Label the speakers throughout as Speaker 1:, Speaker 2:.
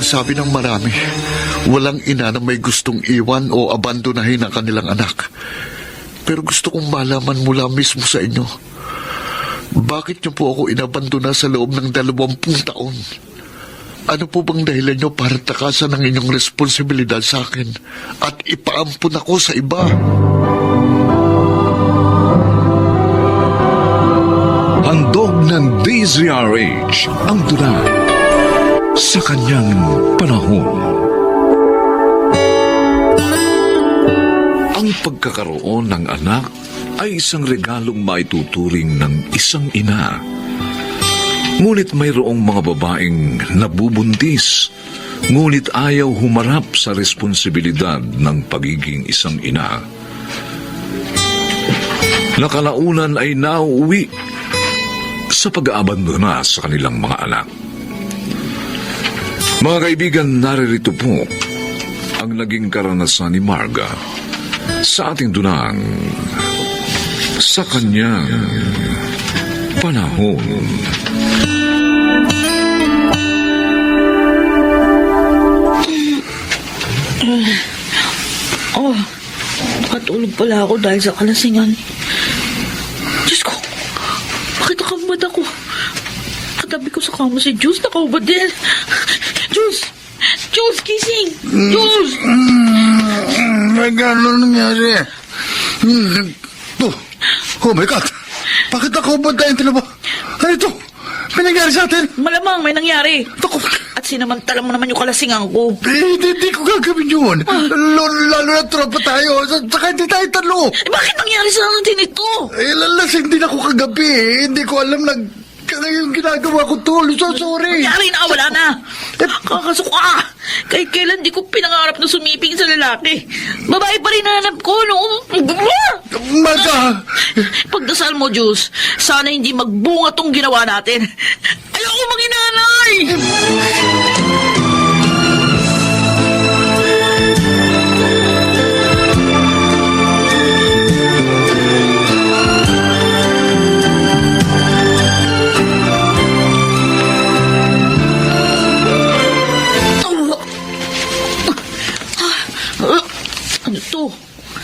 Speaker 1: Ang sabi ng marami, walang ina na may gustong iwan o abandonahin ang kanilang anak. Pero gusto kong malaman mula mismo sa inyo, bakit niyo po ako inabandona sa loob ng 20 taon? Ano po bang dahilan niyo para takasan ang inyong responsibilidad sa akin at ipaampun ako sa iba?
Speaker 2: Handog ng DZRH ang tula sa kanyang panahon. Ang pagkakaroon ng anak ay isang regalong maituturing ng isang ina. Ngunit mayroong mga babaeng nabubuntis, ngunit ayaw humarap sa responsibilidad ng pagiging isang ina. Nakalaunan ay nauuwi sa pag-aabandona sa kanilang mga anak. Mga kaibigan, naririto po ang naging karanasan ni Marga sa ating dunang sa kanyang panahon.
Speaker 3: Nakatulog pala ako dahil sa kalasingan. Diyos ko, bakit nakahubad ako? Katabi ko sa kama si Jules, nakahubad din. Jules, gising! Jules!
Speaker 4: May gano'n nangyari. Oh my God! Bakit nakahubad tayong dalawa? Ano ito? May nangyari sa atin?
Speaker 3: Malamang may nangyari. At sinamantala mo naman yung kalasingan ko.
Speaker 4: Hindi ko gagawin yun. Lalo na tropa tayo. Saka hindi tayo talo.
Speaker 3: Bakit nangyari sa atin ito?
Speaker 4: Lalasing din ako kagabi. Hindi ko alam yung ginagawa ko, tol. So sorry.
Speaker 3: Nangyari na, wala na. Kakasuka. Kahit kailan di ko pinangarap na sumiping sa lalaki. Babae pa rin hanap ko, no?
Speaker 4: Marga!
Speaker 3: Pagdasal mo, Diyos, sana hindi magbunga tong ginawa natin. Ayoko mag-inanay!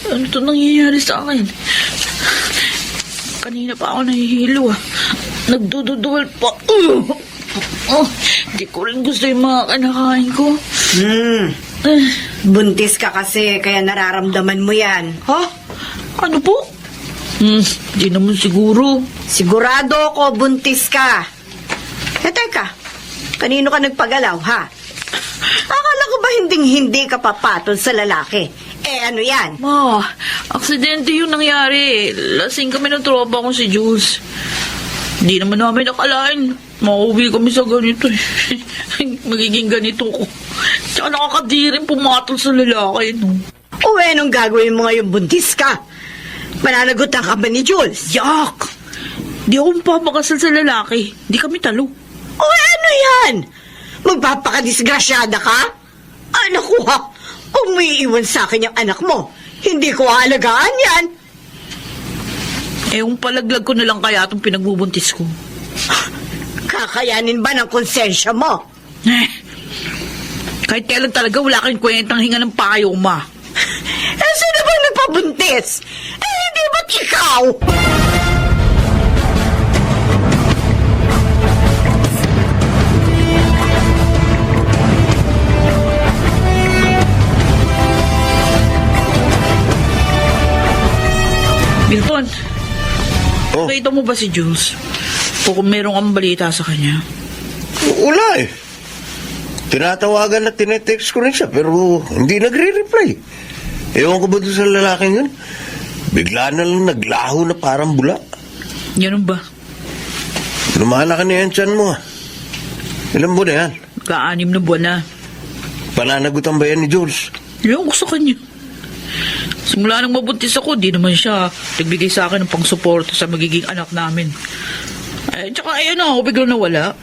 Speaker 3: Ano to nangyayari sa akin? Kanina pa ako nahihilo Nagdududuwal pa. Di ko rin gusto yung mga kanakain ko.
Speaker 5: Buntis ka kasi, kaya nararamdaman mo yan.
Speaker 3: Ha? Ano po? Di naman siguro.
Speaker 5: Sigurado ako, buntis ka. Teka, kanino ka nagpagalaw, ha? Akala ko ba hindi ka papatol sa lalaki? Ano yan?
Speaker 3: Ma, aksidente yung nangyari. Lasing kami ng tropa ko si Jules. Hindi naman namin nakalain. Mauwi kami sa ganito. Magiging ganito ko. Tsaka nakakadirin pumatol sa lalaki. No?
Speaker 5: Anong gagawin mo ngayon, buntis ka? Mananagutan ka ba ni Jules?
Speaker 3: Yak! Di ako mapapakasal sa lalaki. Di kami talo.
Speaker 5: Ano yan? Magpapakadisgrasyada ka? Naku ha! Kung may iwan sa akin yung anak mo, hindi ko aalagaan yan.
Speaker 3: Yung palaglag ko na lang kaya itong pinagbubuntis ko.
Speaker 5: Kakayanin ba ng konsensya mo?
Speaker 3: Kahit kailan talaga wala kang kwentang hinga ng payo, ma.
Speaker 5: Sino bang nagpabuntis? Hindi ba't ikaw?
Speaker 3: Milton, nakita mo ba si Jules? O kung merong kang balita sa kanya?
Speaker 4: Wala eh. Tinatawagan at tinetext ko rin siya pero hindi nagre-reply. Ewan ko ba doon sa lalaking yun? Bigla na lang naglaho na parang bula.
Speaker 3: Ganun ba?
Speaker 4: Lumala ka na yan tiyan mo. Ilan buwan na yan?
Speaker 3: Ka-6 na buwan na.
Speaker 4: Pananagutan ba yan ni Jules?
Speaker 3: Yung ko sa kanya. Simula nang mabuntis ako, di naman siya nagbigay sa akin ng pang-suporta sa magiging anak namin. Tsaka ayun ako, biglang nawala.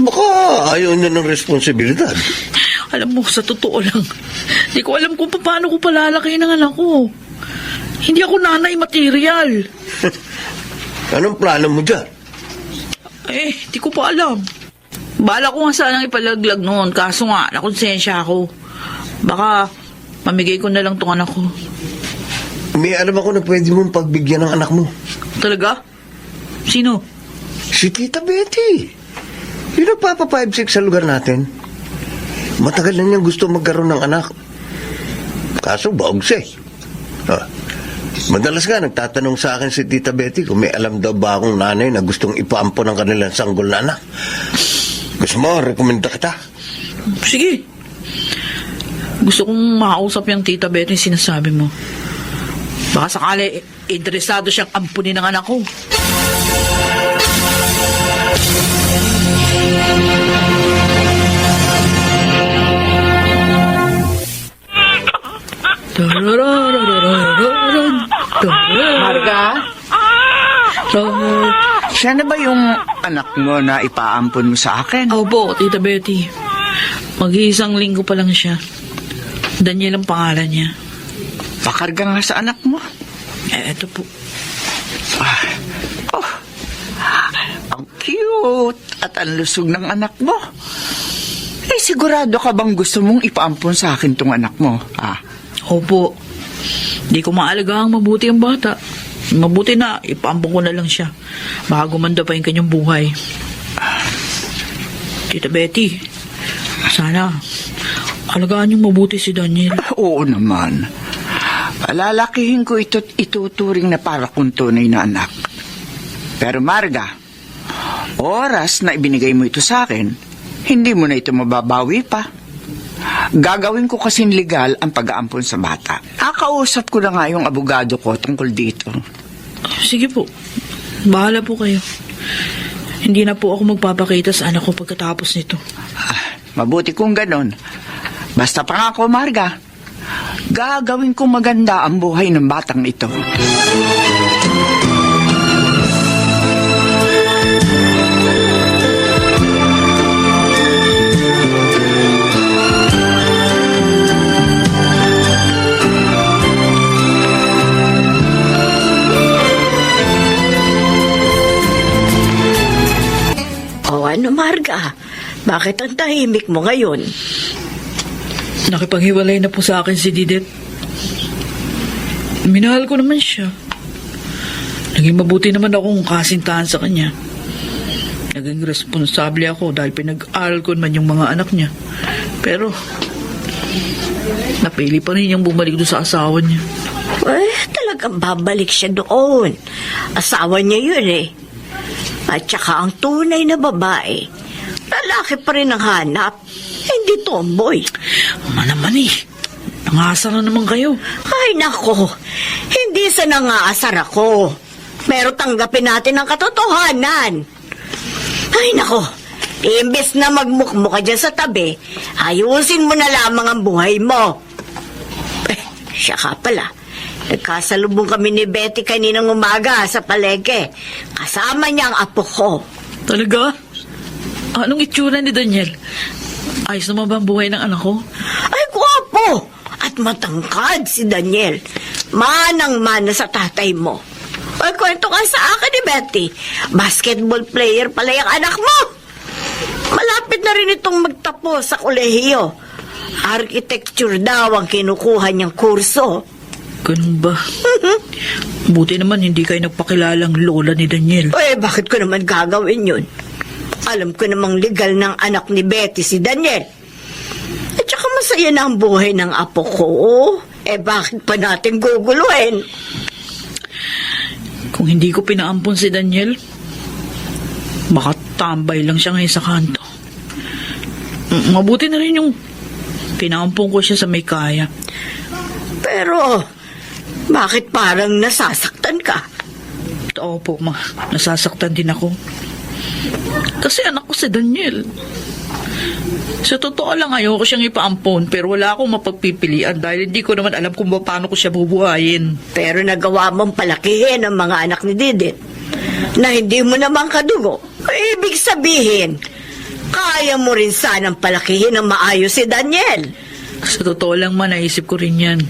Speaker 4: Baka ayaw niya ng responsibilidad.
Speaker 3: Alam mo, sa totoo lang, di ko alam kung paano ko palalaki ng anak ko. Hindi ako nanay material.
Speaker 4: Anong plano mo dyan?
Speaker 3: Di ko pa alam. Bala ko nga sanang ipalaglag noon, kaso nga, nakonsensya ako. Baka, mamigay ko na lang tong anak ko.
Speaker 4: May alam ako na pwede mong pagbigyan ng anak mo.
Speaker 3: Talaga? Sino?
Speaker 4: Si Tita Betty. Yung nagpapa-5-6 sa lugar natin. Matagal na niyang gusto magkaroon ng anak. Kaso baog siya eh. Madalas nga nagtatanong sa akin si Tita Betty kung may alam daw ba akong nanay na gustong ipaampo ng kanilang sanggol na anak. Gusto mo, rekomenda kita.
Speaker 3: Sige. Gusto kong makausap yung Tita Betty yung sinasabi mo. Baka sakali, interesado siyang ampunin ng anak ko.
Speaker 6: Marga? Siya na ba yung anak mo na ipaampon mo sa akin?
Speaker 3: Opo, Tita Betty. Mag-iisang linggo pa lang siya. Daniel ang pangalan niya.
Speaker 6: Pakarga nga sa anak mo.
Speaker 3: Eto po.
Speaker 6: Oh, ang cute at ang lusog ng anak mo. Eh, sigurado ka bang gusto mong ipaampon sa akin tong anak mo?
Speaker 3: Opo. Di ko maalagang mabuti ang bata. Mabuti na, ipaampong ko na lang siya. Baka gumanda pa yung kanyang buhay. Tita Betty, sana alagaan niyong mabuti si Daniel.
Speaker 6: Oo naman. Palalakihin ko ito't ituturing na para kong tunay na anak. Pero Marga, oras na ibinigay mo ito sa akin, hindi mo na ito mababawi pa. Gagawin ko kasing legal ang pag-aampon sa bata. Kakausap ko na nga yung abogado ko tungkol dito.
Speaker 3: Sige po, bahala po kayo. Hindi na po ako magpapakita sa anak ko pagkatapos nito.
Speaker 6: Mabuti kung ganon. Basta pangako, Marga, gagawin kong maganda ang buhay ng batang ito.
Speaker 5: O ano, Marga? Bakit ang tahimik mo ngayon?
Speaker 3: Nakipaghiwalay na po sa akin si Didet. Minahal ko naman siya. Naging mabuti naman akong kasintahan sa kanya. Naging responsable ako dahil pinag-aral ko naman yung mga anak niya. Pero, napili pa rin niyang bumalik doon sa asawa niya.
Speaker 5: Talagang babalik siya doon. Asawa niya yun eh. At saka ang tunay na babae, lalaki pa rin ang hanap. Hindi tomboy.
Speaker 3: Naman eh. Nangasar na naman kayo.
Speaker 5: Ay nako, hindi sa nangaasar ako. Pero tanggapin natin ang katotohanan. Ay nako, imbes na magmukmo ka dyan sa tabi, ayusin mo na lamang ang buhay mo. Siya ka pala. Nagkasalubong kami ni Betty kaninang umaga sa palengke. Kasama niya ang apo ko.
Speaker 3: Talaga? Anong itsura ni Daniel? Ayos naman ba ang buhay ng anak ko?
Speaker 5: Ay, guwapo! At matangkad si Daniel. Manang-mana sa tatay mo. Ay, kwento ka sa akin ni Betty. Basketball player pala yung anak mo. Malapit na rin itong magtapos sa kolehiyo. Architecture daw ang kinukuha niyang kurso.
Speaker 3: Ganun ba? Buti naman hindi kayo nagpakilalang lola ni Daniel.
Speaker 5: Eh, bakit ko naman gagawin yun? Alam ko namang legal ng anak ni Betty si Daniel. At saka masaya na ang buhay ng apo ko. Eh, bakit pa natin guguluhin?
Speaker 3: Kung hindi ko pinaampon si Daniel, makatambay lang siya ngayon sa kanto. Mabuti na rin yung pinaampon ko siya sa may kaya.
Speaker 5: Pero, bakit parang nasasaktan ka?
Speaker 3: Oo po, ma. Nasasaktan din ako. Kasi anak ko si Daniel. Sa totoo lang, ayoko siyang ipaampon, pero wala akong mapagpipilian dahil hindi ko naman alam kung paano ko siya bubuhayin.
Speaker 5: Pero nagawa mong palakihin ang mga anak ni Didit na hindi mo naman kadugo. Ibig sabihin, kaya mo rin sanang palakihin ng maayos si Daniel.
Speaker 3: Sa totoo lang, ma, naisip ko rin yan.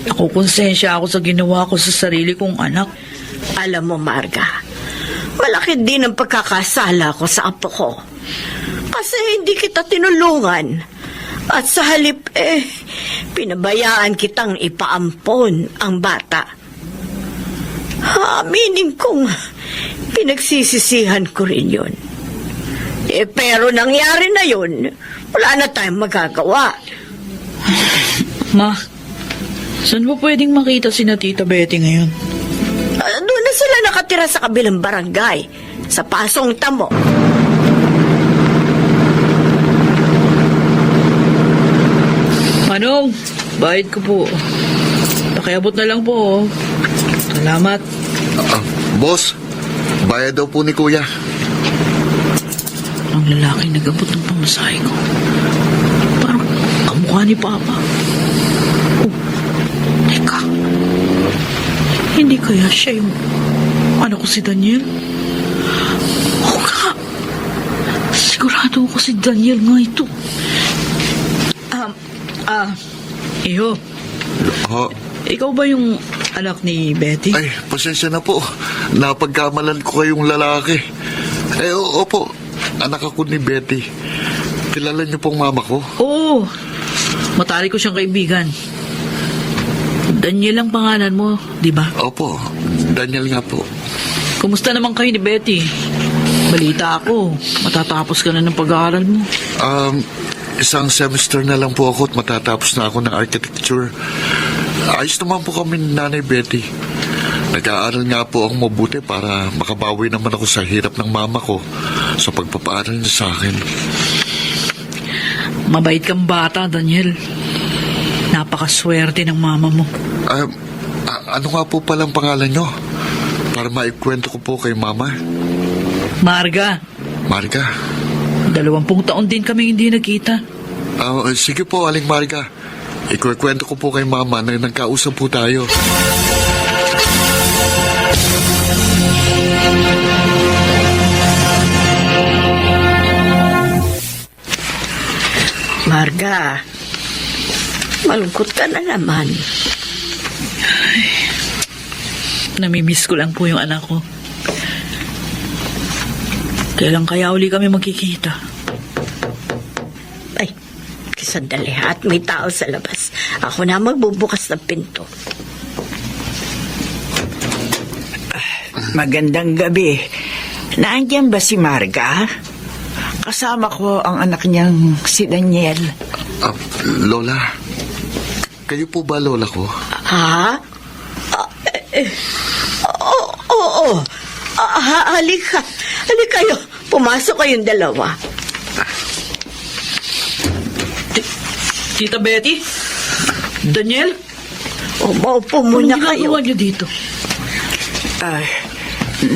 Speaker 3: Ako konsensya ako sa ginawa ko sa sarili kong anak.
Speaker 5: Alam mo, Marga, malaki din ang pagkakasala ko sa apo ko. Kasi hindi kita tinulungan. At sa halip pinabayaan kitang ipaampon ang bata. Aminin kong pinagsisisihan ko rin yun. Pero nangyari na yun, wala na tayong magagawa.
Speaker 3: Ma, saan mo pwedeng makita si na Tita Betty ngayon?
Speaker 5: Doon na sila nakatira sa kabilang barangay, sa Pasong Tamo.
Speaker 3: Manong, bayad ko po. Pakiabot na lang po. Salamat.
Speaker 1: Boss, bayad daw po ni Kuya.
Speaker 3: Ang lalaki nag-abot ng pamasahe ko. Parang kamukha ni Papa. Oh, teka. Hindi kaya siya yung anak ko si Daniel? Oo nga. Sigurado ko si Daniel nga ito. Iho, ikaw ba yung anak ni Betty?
Speaker 1: Ay, pasensya na po. Napagkamalan ko kayong lalaki. Opo. Anak ako ni Betty. Kilala niyo pong mama ko?
Speaker 3: Oo. Matari ko siyang kaibigan. Daniel ang pangalan mo, di ba?
Speaker 1: Opo, Daniel nga po.
Speaker 3: Kumusta naman kayo ni Betty? Balita ako, matatapos ka na ng pag-aaral mo.
Speaker 1: Isang semester na lang po ako at matatapos na ako ng architecture. Ayos naman po kami ni Nanay Betty. Nag-aaral nga po akong mabuti para makabawi naman ako sa hirap ng mama ko sa pagpapaaral niya sa akin.
Speaker 3: Mabait kang bata, Daniel. Napakaswerte ng mama mo.
Speaker 1: Ano nga po palang pangalan niyo? Para maikwento ko po kay mama.
Speaker 3: Marga,
Speaker 1: Marga.
Speaker 3: 20 taon din kami hindi nagkita.
Speaker 1: Sige po, Aling Marga. Ikukwento ko po kay mama na nagkausap po tayo.
Speaker 5: Marga, malungkot ka na naman.
Speaker 3: Namimiss ko lang po yung anak ko. Kailan kaya uli kami magkikita?
Speaker 5: Ay, sandali at may tao sa labas. Ako na magbubukas ng pinto.
Speaker 6: Magandang gabi. Naandyan ba si Marga? Kasama ko ang anak niyang si Daniel.
Speaker 1: Lola, kayo po ba lola ko?
Speaker 5: Ha? Oo. Halika kayo. Pumasok kayong dalawa.
Speaker 3: Tita Betty? Daniel?
Speaker 5: Maupo muna
Speaker 3: Anong
Speaker 5: kayo.
Speaker 3: ginagawa niyo dito?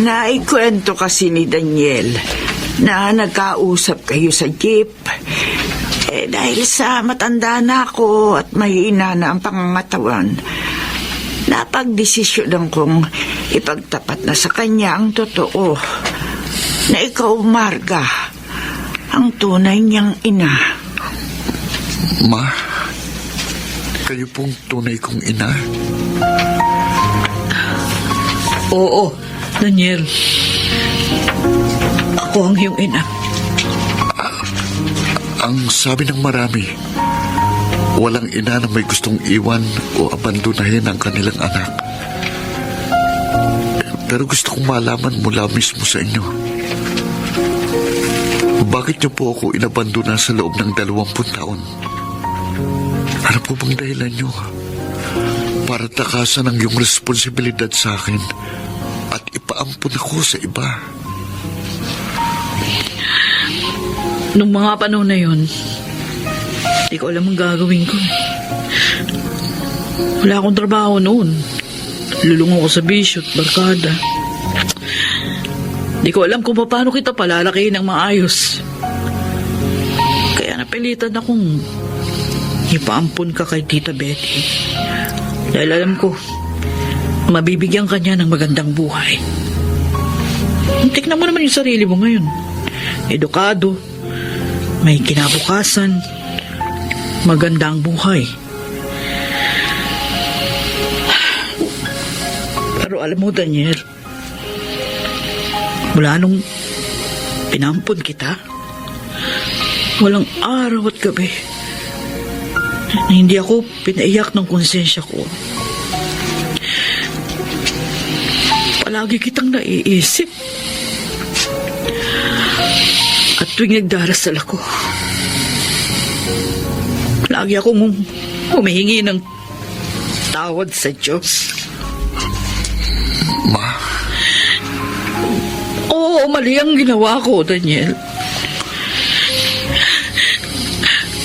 Speaker 6: Naikwento kasi ni Daniel na nagkausap kayo sa jeep. Dahil sa matanda na ako at mahina na ang pangangatawan, napagdesisyonan kong ipagtapat na sa kanya ang totoo na ikaw, Marga, ang tunay niyang ina.
Speaker 1: Ma, kayo pong tunay kong ina?
Speaker 3: Oo, Daniel. Ako ang iyong ina.
Speaker 1: Ang sabi ng marami, walang ina na may gustong iwan o abandonahin ang kanilang anak. Pero gusto kong malaman mula mismo sa inyo. Bakit niyo po ako inabandona sa loob ng 20 taon? Ano po bang dahilan niyo? Para takasan ang iyong responsibilidad sa akin at ipaampun ako sa iba.
Speaker 3: Nung mga panahon na yun, hindi ko alam ang gagawin ko. Wala akong trabaho noon. Lulungo ko sa bisyo at barkada. Hindi ko alam kung paano kita palalakihin ng maayos. Kaya napilitan akong ipaampun ka kay Tita Betty. Dahil alam ko, mabibigyan ka niya ng magandang buhay. Tignan mo naman yung sarili mo ngayon. Edukado, may kinabukasan, magandang buhay. Pero alam mo, Daniel, mula nung pinampun kita, Walang araw at gabi na hindi ako pinaiyak ng konsensya ko. Palagi kitang naiisip. At tuwing nagdarasal ako, lagi akong humihingi ng tawad sa Diyos.
Speaker 1: Ma,
Speaker 3: Oo, mali ang ginawa ko, Daniel.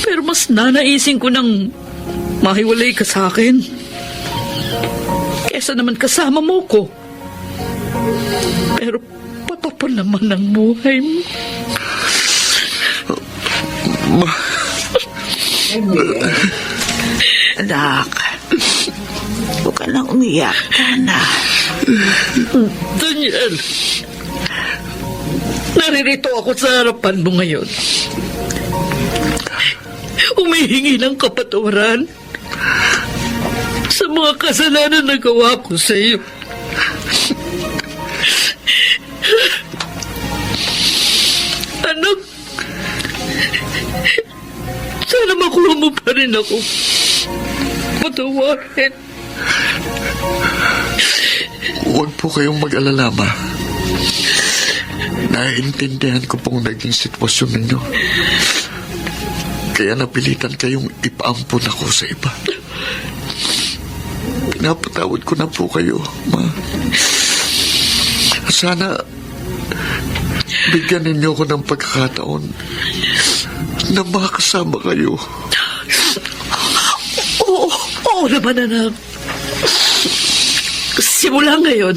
Speaker 3: Pero mas nanaisin ko nang mahiwalay ka sa akin. Kesa naman kasama mo ko. Pero patapon naman ang buhay mo.
Speaker 1: ma,
Speaker 6: Anak, huwag ka nang umiyak, na.
Speaker 3: Daniel, naririto ako sa harapan mo ngayon. Humihingi ng kapatawaran sa mga kasalanan na gawa ko sa iyo. Anak, sana makuha mo pa rin ako. Patawarin.
Speaker 1: huwag po kayong mag-alala, Ma. Naiintindihan ko pong naging sitwasyon ninyo. Kaya napilitan kayong ipaampun ako sa iba. Pinapatawad ko na po kayo, Ma. Sana bigyan ninyo ko ng pagkakataon na makasama kayo.
Speaker 3: Oo naman, anak. Simula ngayon,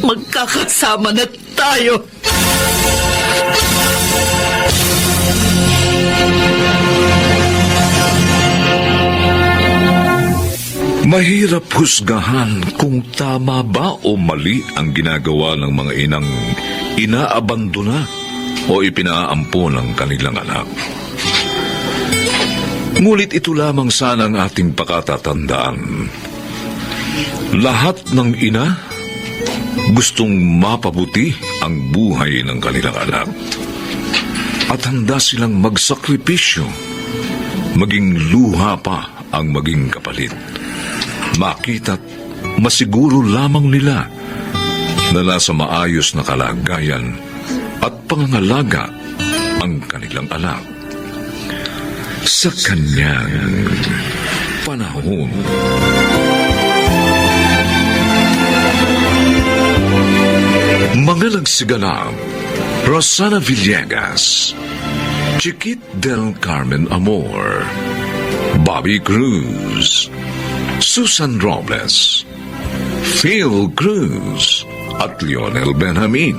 Speaker 3: magkakasama na tayo.
Speaker 2: Mahirap husgahan kung tama ba o mali ang ginagawa ng mga inang inaabandona o ipinaampo ng kanilang anak. Ngunit ito lamang sana ang ating pakatatandaan. Lahat ng ina gustong mapabuti ang buhay ng kanilang anak. At handa silang magsakripisyo, maging luha pa ang maging kapalit. Makita't masiguro lamang nila na nasa maayos na kalagayan at pangangalaga ang kanilang anak. Sa kanyang panahon. Mga nagsiganap, Rosana Villegas, Chiquit del Carmen Amor, Bobby Cruz, Susan Robles, Phil Cruz at Lionel Benjamin.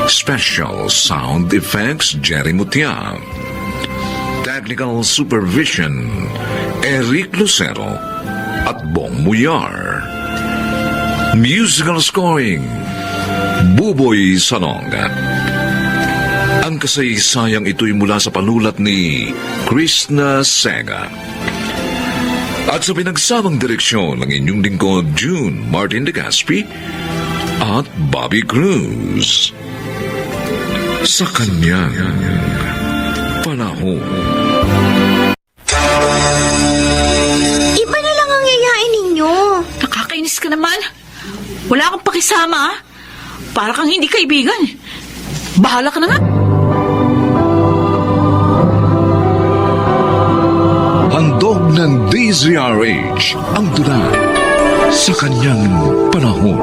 Speaker 2: Special Sound Effects Jerry Mutia. Technical Supervision Eric Lucero at Bong Muyar. Musical Scoring Buboy Salonga. Ang kasaysayang ito'y mula sa panulat ni Krishna Sega. At sa pinagsamang direksyon ng inyong lingkod June Martin de Gaspi at Bobby Cruz. Sa kanyang panahon.
Speaker 5: Iba na lang ang yayain ninyo.
Speaker 3: Nakakainis ka naman. Wala kang pakisama, ha? Para kang hindi kaibigan. Bahala ka na nga.
Speaker 2: Handog ng DZRH ang tula sa kanyang panahon.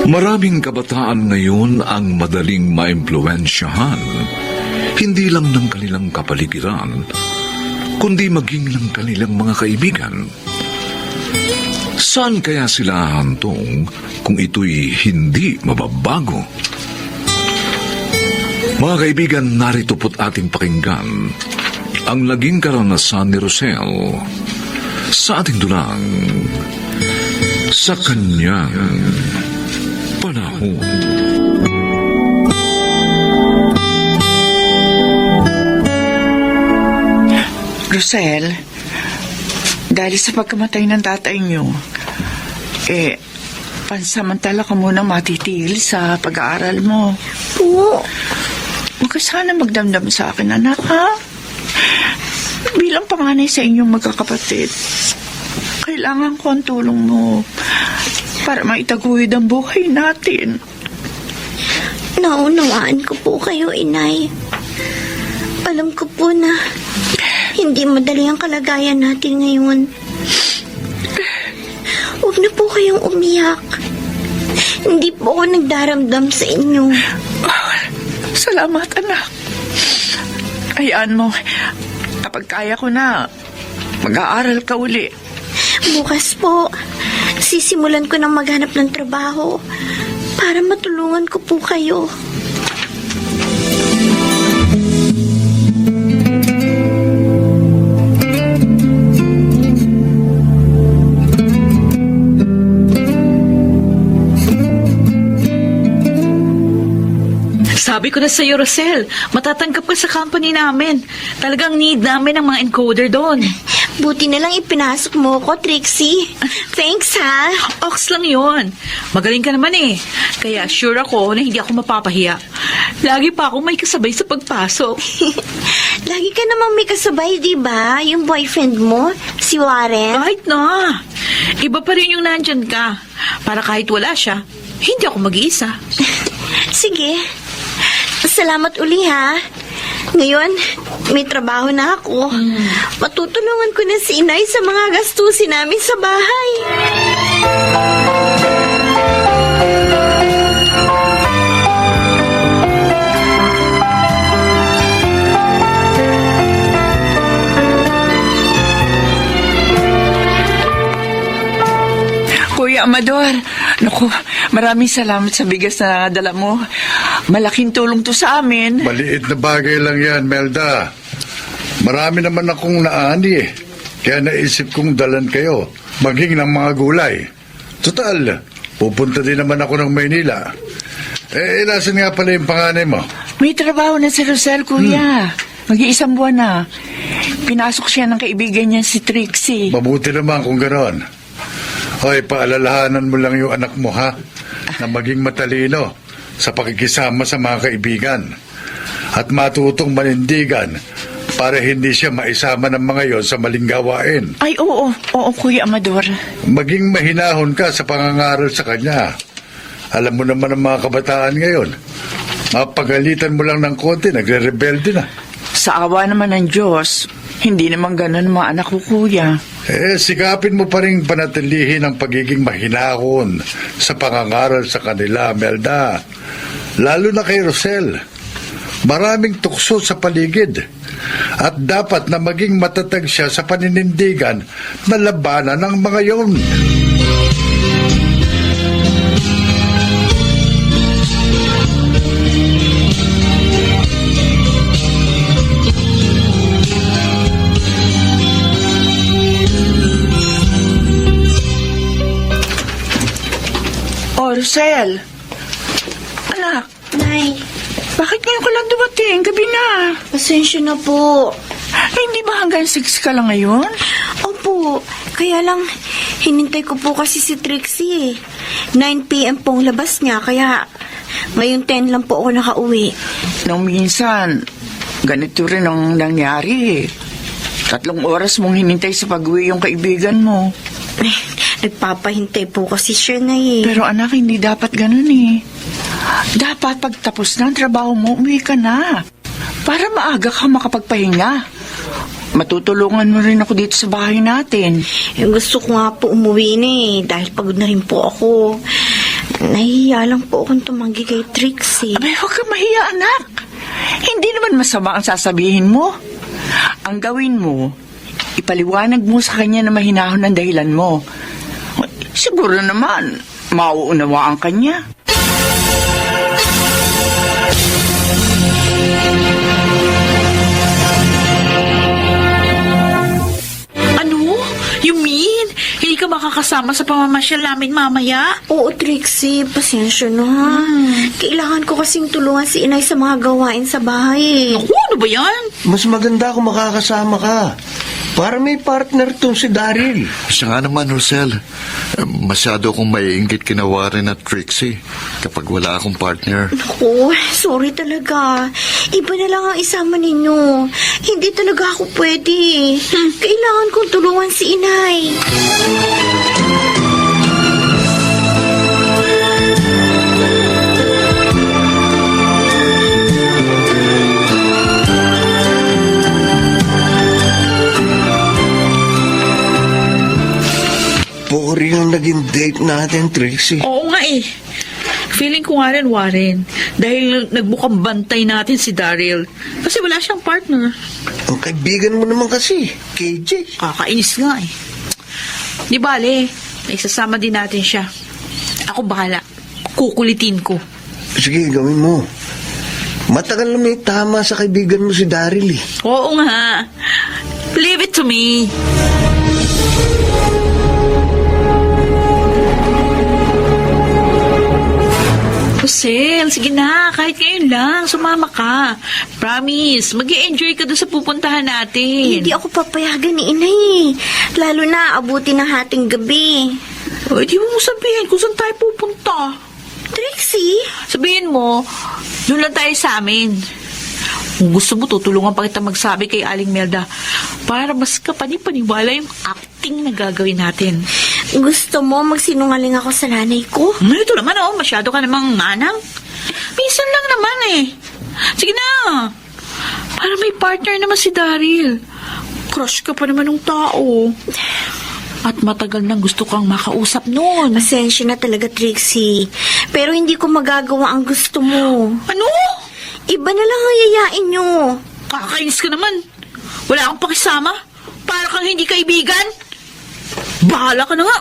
Speaker 2: Maraming kabataan ngayon ang madaling maimpluwensyahan, hindi lang ng kanilang kapaligiran, kundi maging ng kanilang mga kaibigan. Saan kaya sila hantong kung ito'y hindi mababago? Mga kaibigan, narito po't ating pakinggan ang naging karanasan ni Rosel sa ating dulang sa kanyang panahon.
Speaker 6: Rosel, dahil sa pagkamatay ng tatay niyo, pansamantala ka muna matitigil sa pag-aaral mo.
Speaker 5: Po,
Speaker 6: Huwag ka sana magdamdam sa akin, anak, ha? Bilang panganay sa inyong magkakapatid, kailangan ko ang tulong mo para maitaguyod ang buhay natin.
Speaker 5: naunawaan ko po kayo, Inay. Alam ko po na hindi madali ang kalagayan natin ngayon. Huwag na po kayong umiyak. Hindi po ako nagdaramdam sa inyo.
Speaker 6: Salamat, anak. Hayaan mo, kapag kaya ko na, mag-aaral ka uli.
Speaker 5: Bukas po, sisimulan ko ng maghanap ng trabaho para matulungan ko po kayo.
Speaker 3: Sabi ko na sa'yo, Rosel, matatanggap ka sa company namin. Talagang need namin ng mga encoder doon.
Speaker 5: Buti na lang ipinasok mo ko, Trixie. Thanks, ha?
Speaker 3: Ox lang yon. Magaling ka naman eh. Kaya sure ako na hindi ako mapapahiya. Lagi pa akong may kasabay sa pagpasok.
Speaker 5: Lagi ka namang may kasabay, di ba? Yung boyfriend mo, si Warren.
Speaker 3: Kahit na. Iba pa rin yung nandyan ka. Para kahit wala siya, hindi ako mag-iisa.
Speaker 5: Sige. Salamat uli, ha? Ngayon, may trabaho na ako. Matutulungan ko na si Inay sa mga gastusin namin sa bahay.
Speaker 6: Kuya Amador, naku, maraming salamat sa bigas na dala mo. Malaking tulong to sa amin.
Speaker 7: Maliit na bagay lang yan, Melda. Marami naman akong naani eh. Kaya naisip kong dalan kayo, maging ng mga gulay. Total, pupunta din naman ako ng Maynila. Ilasan nga pala yung panganay mo.
Speaker 6: May trabaho na si Rosel, kuya. Mag-iisang buwan na. Pinasok siya ng kaibigan niya si Trixie.
Speaker 7: Mabuti naman kung gano'n. Hoy, paalalahanan mo lang yung anak mo, ha? Na maging matalino sa pakikisama sa mga kaibigan. At matutong manindigan para hindi siya maisama ng mga yon sa maling gawain.
Speaker 6: Ay, oo. Oo, Kuya Amador.
Speaker 7: Maging mahinahon ka sa pangangaral sa kanya. Alam mo naman ang mga kabataan ngayon. Mapagalitan mo lang ng konti, nagre-rebelde na.
Speaker 6: Sa awa naman ng Diyos, hindi naman ganun ang mga anak ko, Kuya.
Speaker 7: Sikapin mo pa rin panatilihin ang pagiging mahinahon sa pangangaral sa kanila, Melda. Lalo na kay Rosel. Maraming tukso sa paligid. At dapat na maging matatag siya sa paninindigan na labanan ng mga yon.
Speaker 6: Oh, Rosel. Anak,
Speaker 5: Nay,
Speaker 6: bakit ngayon ka lang dumating? Gabi na.
Speaker 5: pasensya na po.
Speaker 6: Ay, hindi ba hanggang 6 ka lang ngayon?
Speaker 5: Opo, kaya lang hinintay ko po kasi si Trixie. 9 p.m. pong labas niya, kaya ngayon 10 lang po ako nakauwi.
Speaker 6: Nung minsan, ganito rin ang nangyari. 3 oras mong hinintay sa pag-uwi yung kaibigan mo.
Speaker 5: Nagpapahintay po kasi siya na eh.
Speaker 6: Pero anak, hindi dapat ganun eh. Dapat pagtapos na ang trabaho mo, umuwi ka na. Para maaga ka makapagpahinga. Matutulungan mo rin ako dito sa bahay natin.
Speaker 5: Gusto ko nga po umuwi na eh, dahil pagod na rin po ako. Nahihiya lang po akong tumanggi kay Trixie.
Speaker 6: Abay, huwag kang mahiya, anak. Hindi naman masama ang sasabihin mo. Ang gawin mo, ipaliwanag mo sa kanya na mahinahon ang dahilan mo. Siguro naman, mauunawaan ka niya.
Speaker 3: Ano? You mean? Hindi ka makakasama sa pamamasyal namin mamaya?
Speaker 5: Oo, Trixie, pasensya na ha. Kailangan ko kasing tulungan si Inay sa mga gawain sa bahay eh.
Speaker 3: Naku, ano ba yan?
Speaker 4: Mas maganda kung makakasama ka. Para may partner tong si Daryl.
Speaker 1: Siya nga naman, Rosel. Masyado akong maiinggit kina Warren at Trixie kapag wala akong partner.
Speaker 5: Oh, sorry talaga. Iba na lang ang isama ninyo. Hindi talaga ako pwede. Kailangan kong tulungan si inay.
Speaker 4: Puri ang naging date natin, Trixie.
Speaker 3: Oo nga eh. Feeling ko nga rin, Warren. Dahil nagbukang bantay natin si Daryl. Kasi wala siyang partner.
Speaker 4: Ang kaibigan mo naman kasi, KJ.
Speaker 3: Kakainis nga eh. Di bale, isasama din natin siya. Ako bahala. Kukulitin ko.
Speaker 4: Sige, gawin mo. Matagal na may tama sa kaibigan mo si Daryl eh.
Speaker 3: Oo nga. Leave it to me. Rosel, sige na. Kahit ngayon lang, sumama ka. Promise, mag-i-enjoy ka doon sa pupuntahan natin.
Speaker 5: Hindi ako papayagan ni inay. Lalo na abuti ng hating gabi.
Speaker 3: O, di mo sabihin kung saan tayo pupunta.
Speaker 5: Trixie?
Speaker 3: Sabihin mo, doon lang tayo sa amin. Kung gusto mo, tutulungan pa kita magsabi kay Aling Melda para mas kapani-paniwala yung acting na gagawin natin.
Speaker 5: Gusto mo magsinungaling ako sa nanay ko?
Speaker 3: Ito naman, masyado ka namang manang. Minsan lang naman eh. Sige na. Para may partner naman si Daryl. Crush ka pa naman ng tao. At matagal nang gusto kang makausap noon.
Speaker 5: Pasensya na talaga, Trixie. Pero hindi ko magagawa ang gusto mo.
Speaker 3: Ano?
Speaker 5: Iba na lang ang yayain nyo.
Speaker 3: Kakainis ka naman. Wala kang pakisama. Para kang hindi kaibigan. Bahala ka na nga.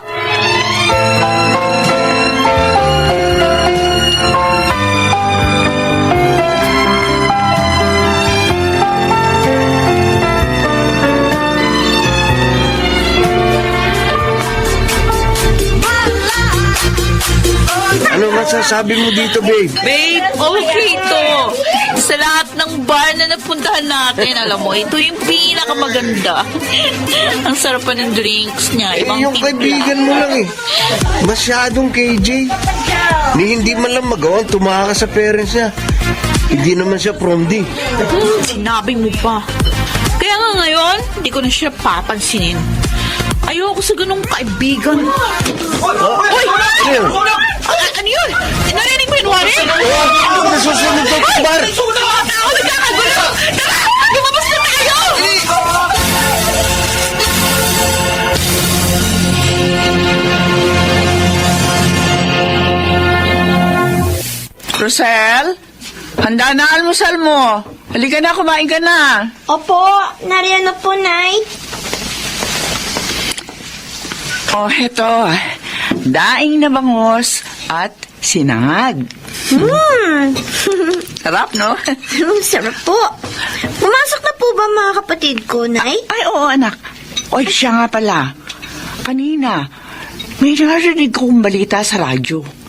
Speaker 4: Ano masasabi mo dito, babe?
Speaker 3: Babe, okay to. Sa lahat ng bar na napuntahan natin, alam mo, ito yung pinakamaganda. Ang sarap pa ng drinks niya. Ibang
Speaker 4: Yung
Speaker 3: timpla.
Speaker 4: kaibigan mo lang eh. Masyadong KJ. Ni hindi man lang magawang tumakas sa parents niya. Hindi naman siya prom-D.
Speaker 3: Sinabi mo pa. Kaya nga ngayon, hindi ko na siya papansinin. Ayoko sa ganung kaibigan. Uy!
Speaker 4: Ano yun?
Speaker 3: Ano yun? Narinig mo yun, Warren?
Speaker 4: Ano nasusunod daw sa bar?
Speaker 3: Ako nagkakagulo! Tara! Lumabas na tayo!
Speaker 6: Rosel, handa na almusal mo. Halika na, kumain ka na.
Speaker 5: Opo, nariyan na po, Nay.
Speaker 6: Oh, heto. Daing na bangos at sinangag. Sarap, no?
Speaker 5: Sarap po. Pumasok na po ba mga kapatid ko, Nay?
Speaker 6: Ay, oo, anak. Oy, siya nga pala. Kanina, may narinig kong balita sa radyo.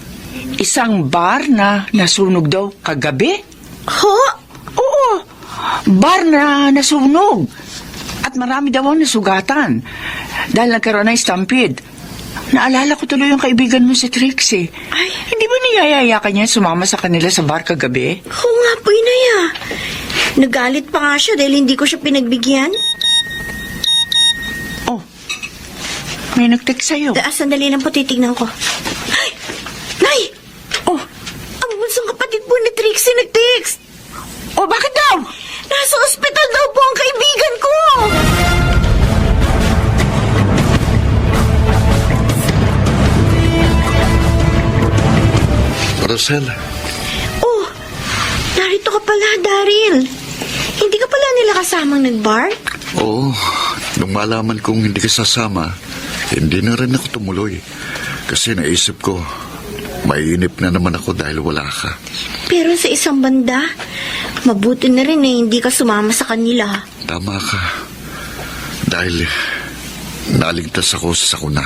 Speaker 6: Isang bar na nasunog daw kagabi.
Speaker 5: Ho?
Speaker 6: Oo, bar na nasunog. At marami daw ang nasugatan. Dahil nagkaroon ng stampede. Naalala ko tuloy yung kaibigan mo si Trixie.
Speaker 5: Ay.
Speaker 6: Hindi ba niyayaya ka niya sumama sa kanila sa bar kagabi?
Speaker 5: Oo nga po, Inay ah. Nagalit pa nga siya dahil hindi ko siya pinagbigyan.
Speaker 6: Oh, may nag-text sa'yo.
Speaker 5: Sandali lang po, titignan ko. Ay! Nay!
Speaker 6: Oh,
Speaker 5: Ang bunsong kapatid po ni Trixie nag-text.
Speaker 6: oh, bakit daw?
Speaker 5: Nasa ospital daw po ang kaibigan ko.
Speaker 1: Rosel,
Speaker 5: Oh, narito ka pala, Daryl. Hindi ka pala nila kasamang nag-bar?
Speaker 1: oo, nung malaman kong hindi ka sasama, hindi na rin ako tumuloy. Kasi naisip ko, maiinip na naman ako dahil wala ka.
Speaker 5: Pero sa isang banda, mabuti na rin hindi ka sumama sa kanila.
Speaker 1: Tama ka. Dahil naligtas ako sa sakuna.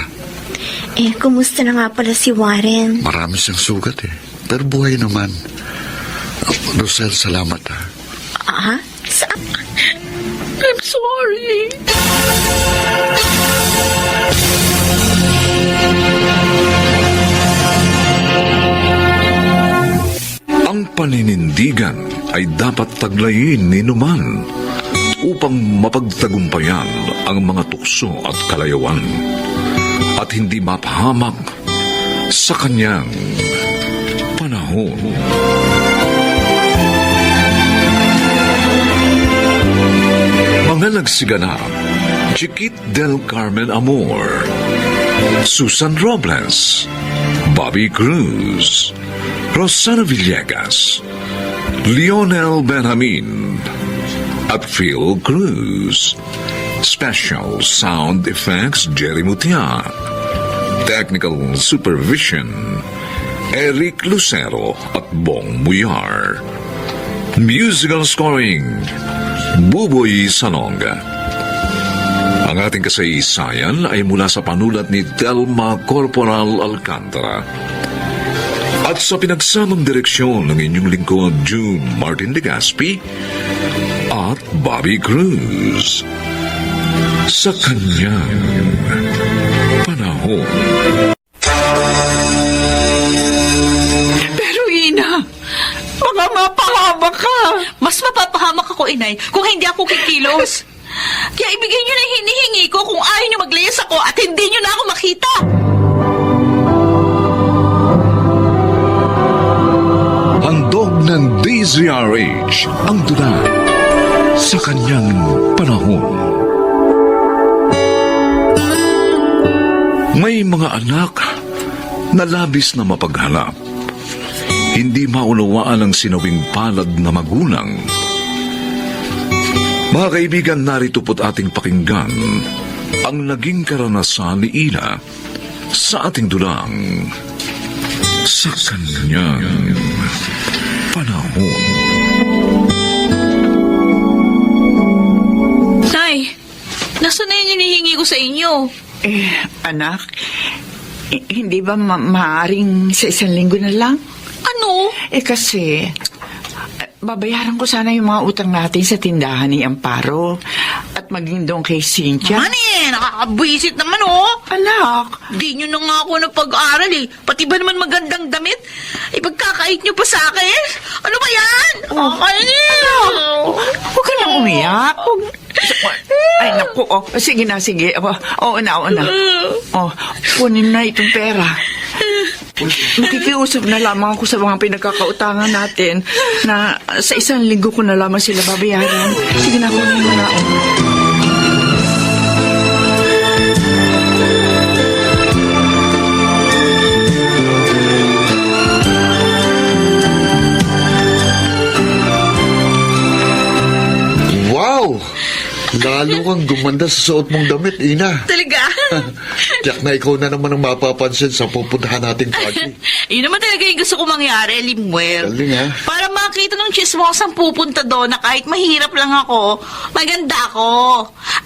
Speaker 5: Kumusta na nga pala si Warren?
Speaker 1: Marami siyang sugat eh. Pero buhay naman. Rosel, salamat ha.
Speaker 5: Ah?
Speaker 3: I'm sorry.
Speaker 2: Ang paninindigan ay dapat taglayin ni Numan upang mapagtagumpayan ang mga tukso at kalayawan at hindi mapahamak sa kanyang panahon. Mga nagsiganap, Chiquit del Carmen Amor, Susan Robles, Bobby Cruz, Rosana Villegas, Lionel Benjamin, at Phil Cruz. Special Sound Effects Jerry Mutia. Technical Supervision Eric Lucero at Bong Muyar. Musical Scoring Buboy Salonga. Ang ating kasaysayan ay mula sa panulat ni Telma Corporal Alcantara. At sa pinagsamang direksyon ng inyong lingkod, June Martin Legaspi at Bobby Cruz. Sa kanyang panahon.
Speaker 6: Pero Ina, baka mapahamak ka.
Speaker 3: Mas mapapahamak ako, inay, kung hindi ako kikilos. Kaya ibigay niyo na yung hinihingi ko kung ayaw niyo maglayas ako at hindi niyo na ako makita.
Speaker 2: Handog ng DZRH ang tula sa kanyang panahon. May mga anak na labis na mapaghalap. Hindi maunawaan ang sinawing palad na magulang. Mga kaibigan, narito po't ating pakinggan ang naging karanasan ni Ina sa ating dulang sa kanyang panahon.
Speaker 3: Nay, nasaan na yung hinihingi ko sa inyo?
Speaker 6: Anak, hindi ba maaaring sa isang linggo na lang?
Speaker 3: Ano?
Speaker 6: Kasi, babayaran ko sana yung mga utang natin sa tindahan ni Amparo at maging doon kay Cynthia.
Speaker 3: Mani, nakakabwisit naman, oh.
Speaker 6: Anak,
Speaker 3: Di nyo na nga ako napag-aral, eh. Pati ba naman magandang damit? Ipagkakait nyo pa sa akin? Ano ba yan?
Speaker 6: huwag ka nang umiyak. Ay, naku, sige na, sige. Oo na. Kunin na itong pera. Makikiusap na lamang ako sa mga pinagkakautangan natin na sa isang linggo ko na lamang sila babayaran. Sige na, kunin mo na.
Speaker 1: Wow! Lalo kang gumanda sa suot mong damit, Ina.
Speaker 3: Talaga?
Speaker 1: Tiyak na ikaw na naman ang mapapansin sa pupuntahan nating party.
Speaker 3: Yun naman talaga yung gusto ko mangyari, Limuel.
Speaker 1: Galing, ha?
Speaker 3: Para makita ng chismosang pupunta doon na kahit mahirap lang ako, maganda ako.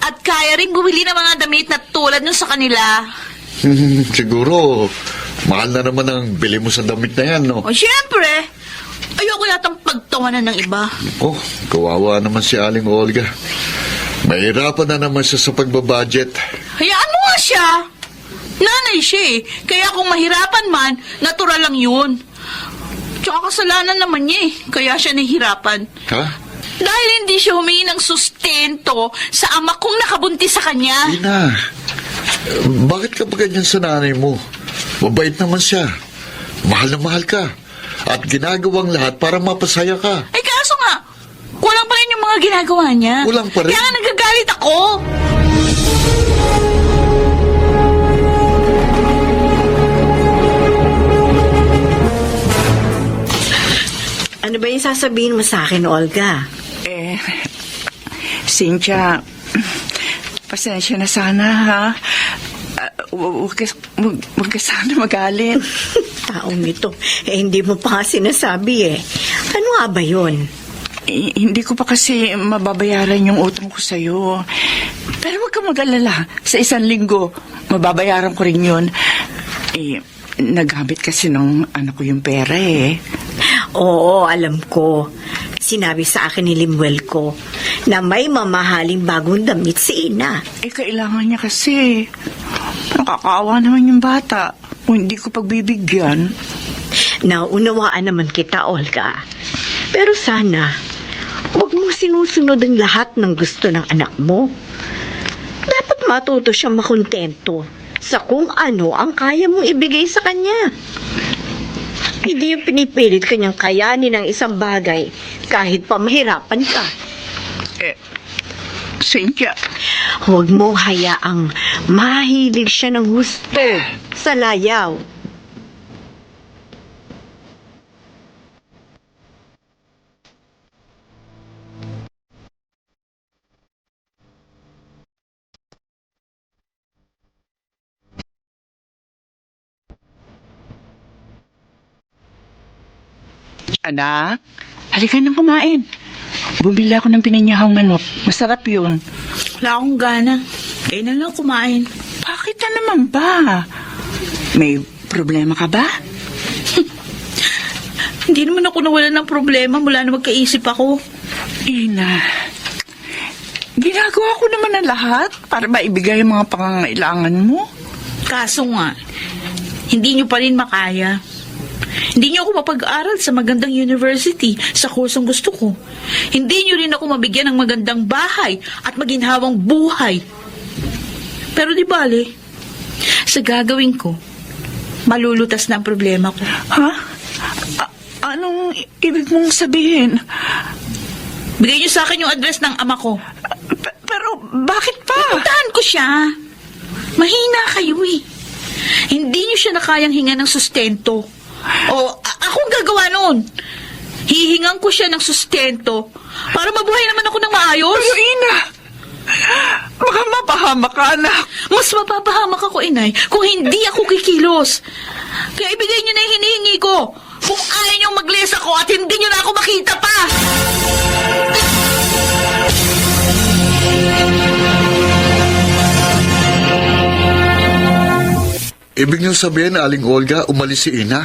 Speaker 3: At kaya rin bumili ng mga damit na tulad nun sa kanila.
Speaker 1: Siguro, mahal na naman ang bili mo sa damit na yan, no?
Speaker 3: O syempre, ayoko yatang pagtawanan ng iba.
Speaker 1: Oh, kawawa naman si Aling Olga. Mahirapan na naman siya sa pagbabudget.
Speaker 3: Hayaan mo nga siya. Nanay siya eh. Kaya kung mahirapan man, natural lang yun. Tsaka kasalanan naman niya eh. Kaya siya nahihirapan.
Speaker 1: Ha?
Speaker 3: Dahil hindi siya humingi ng sustento sa ama kong nakabuntis sa kanya.
Speaker 1: Ina, bakit ka ba ganyan sa nanay mo? Mabait naman siya. Mahal na mahal ka. At ginagawang lahat para mapasaya ka.
Speaker 3: Ay kaso nga, kulang pa rin yung mga ginagawa niya.
Speaker 1: Kulang pa rin?
Speaker 3: Kaya nga nagagalit ako.
Speaker 5: Ano ba yung sasabihin mo sa akin, Olga?
Speaker 6: Cynthia, pasensya na sana, ha? Huwag ka sana magalit.
Speaker 5: Taong ito, hindi mo pa nga sinasabi eh. Ano nga ba yun?
Speaker 6: Hindi ko pa kasi mababayaran yung utang ko sa'yo. Pero huwag ka mag-alala. Sa isang linggo, mababayaran ko rin yun. Naghabit kasi ng anak ko yung pera eh.
Speaker 5: Oo, alam ko. Sinabi sa akin ni Limuel ko. na may mamahaling bagong damit si Ina.
Speaker 6: Kailangan niya kasi. Nakakaawa naman yung bata. Kung hindi ko pagbibigyan.
Speaker 5: Naunawaan naman kita, Olga. Pero sana, huwag mo sinusunod ang lahat ng gusto ng anak mo. Dapat matuto siyang makontento sa kung ano ang kaya mong ibigay sa kanya. Hindi yung pinipilit kanyang kayanin ng isang bagay kahit pa mahirapan ka.
Speaker 6: Cynthia,
Speaker 5: Huwag mo hayaang mahilig siya ng husto sa layaw.
Speaker 6: anak, halika na kumain. Bumili ako ng pininyahang manok. Masarap yun.
Speaker 3: Wala akong gana. Kaya na lang kumain.
Speaker 6: Bakit na naman ba? May problema ka ba?
Speaker 3: Hindi naman ako nawalan ng problema mula na magkaisip ako.
Speaker 6: Ina, ginagawa ko naman ang lahat para maibigay ang mga pangangailangan mo.
Speaker 3: Kaso nga, hindi nyo pa rin makaya. Hindi nyo ako mapag-aral sa magandang university sa kursong gusto ko. Hindi nyo rin ako mabigyan ng magandang bahay at maginhawang buhay. Pero di bale, sa gagawin ko, malulutas na ang problema ko.
Speaker 6: Ha? Anong ibig mong sabihin?
Speaker 3: Bigay nyo sa akin yung address ng ama ko.
Speaker 6: Pero bakit pa?
Speaker 3: Puntahan ko siya. Mahina kayo eh. Hindi nyo siya nakayang hinga ng sustento. O, akong gagawa noon. Hihingan ko siya ng sustento para mabuhay naman ako ng maayos.
Speaker 6: Pero Ina, baka mapahamak ka, anak.
Speaker 3: Mas mapapahamak ako, inay, kung hindi ako kikilos. Kaya ibigay nyo na yung hinihingi ko. Kung ayaw nyo mag-lesa ko at hindi nyo na ako makita pa.
Speaker 1: Ibig niyong sabihin, Aling Olga, umalis si Ina?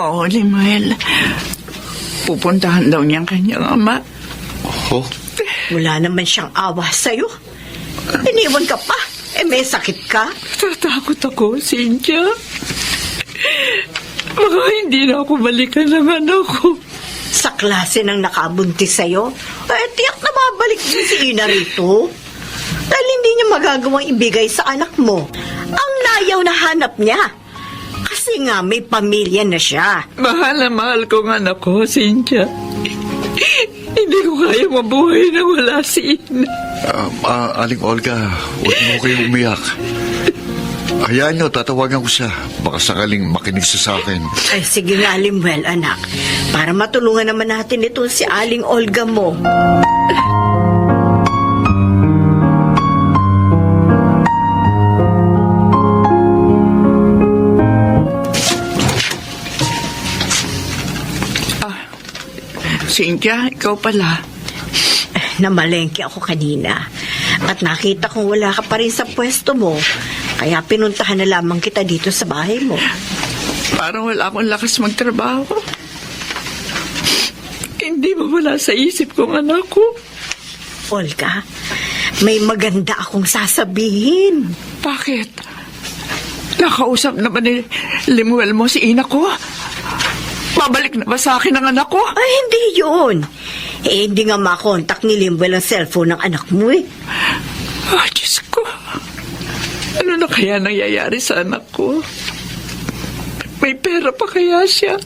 Speaker 6: Oo, Limuel. Pupuntahan daw niyang kanyang ama.
Speaker 1: Oh,
Speaker 5: Wala naman siyang awa sa'yo. Iniwan ka pa. May sakit ka.
Speaker 6: Tatakot ako, Cynthia. Baka hindi na ako balikan ng anak ko.
Speaker 5: Sa klase ng nakabuntis sa'yo, tiyak na mabalik din si Ina rito. Dahil hindi niya magagawang ibigay sa anak mo ang layaw na hanap niya. Kasi nga may pamilya na siya.
Speaker 6: Mahal na mahal ko ang anak ko, Cynthia. Hindi ko kaya mabuhay na wala si Ina.
Speaker 1: Aling Olga, huwag mo kayong umiyak. Hayaan niyo, tatawagan ko siya. Baka sakaling makinig siya sa akin.
Speaker 5: Ay, sige nga, Limuel, anak. Para matulungan naman natin ito si Aling Olga mo.
Speaker 6: Cynthia, ikaw pala.
Speaker 5: Namalengke ako kanina. At nakita kong wala ka pa rin sa pwesto mo. Kaya pinuntahan na lamang kita dito sa bahay mo.
Speaker 6: Parang wala akong lakas magtrabaho. Hindi mo wala sa isip kong anak ko.
Speaker 5: Olga, may maganda akong sasabihin.
Speaker 6: Bakit? Nakausap naman ni Limuel mo si Ina ko? Babalik na ba sa akin ang anak ko?
Speaker 5: Ay, hindi yun. Hindi nga makontak ni Limuel ang cellphone ng anak mo eh.
Speaker 6: Diyos ko. Ano na kaya nangyayari sa anak ko? May pera pa kaya siya?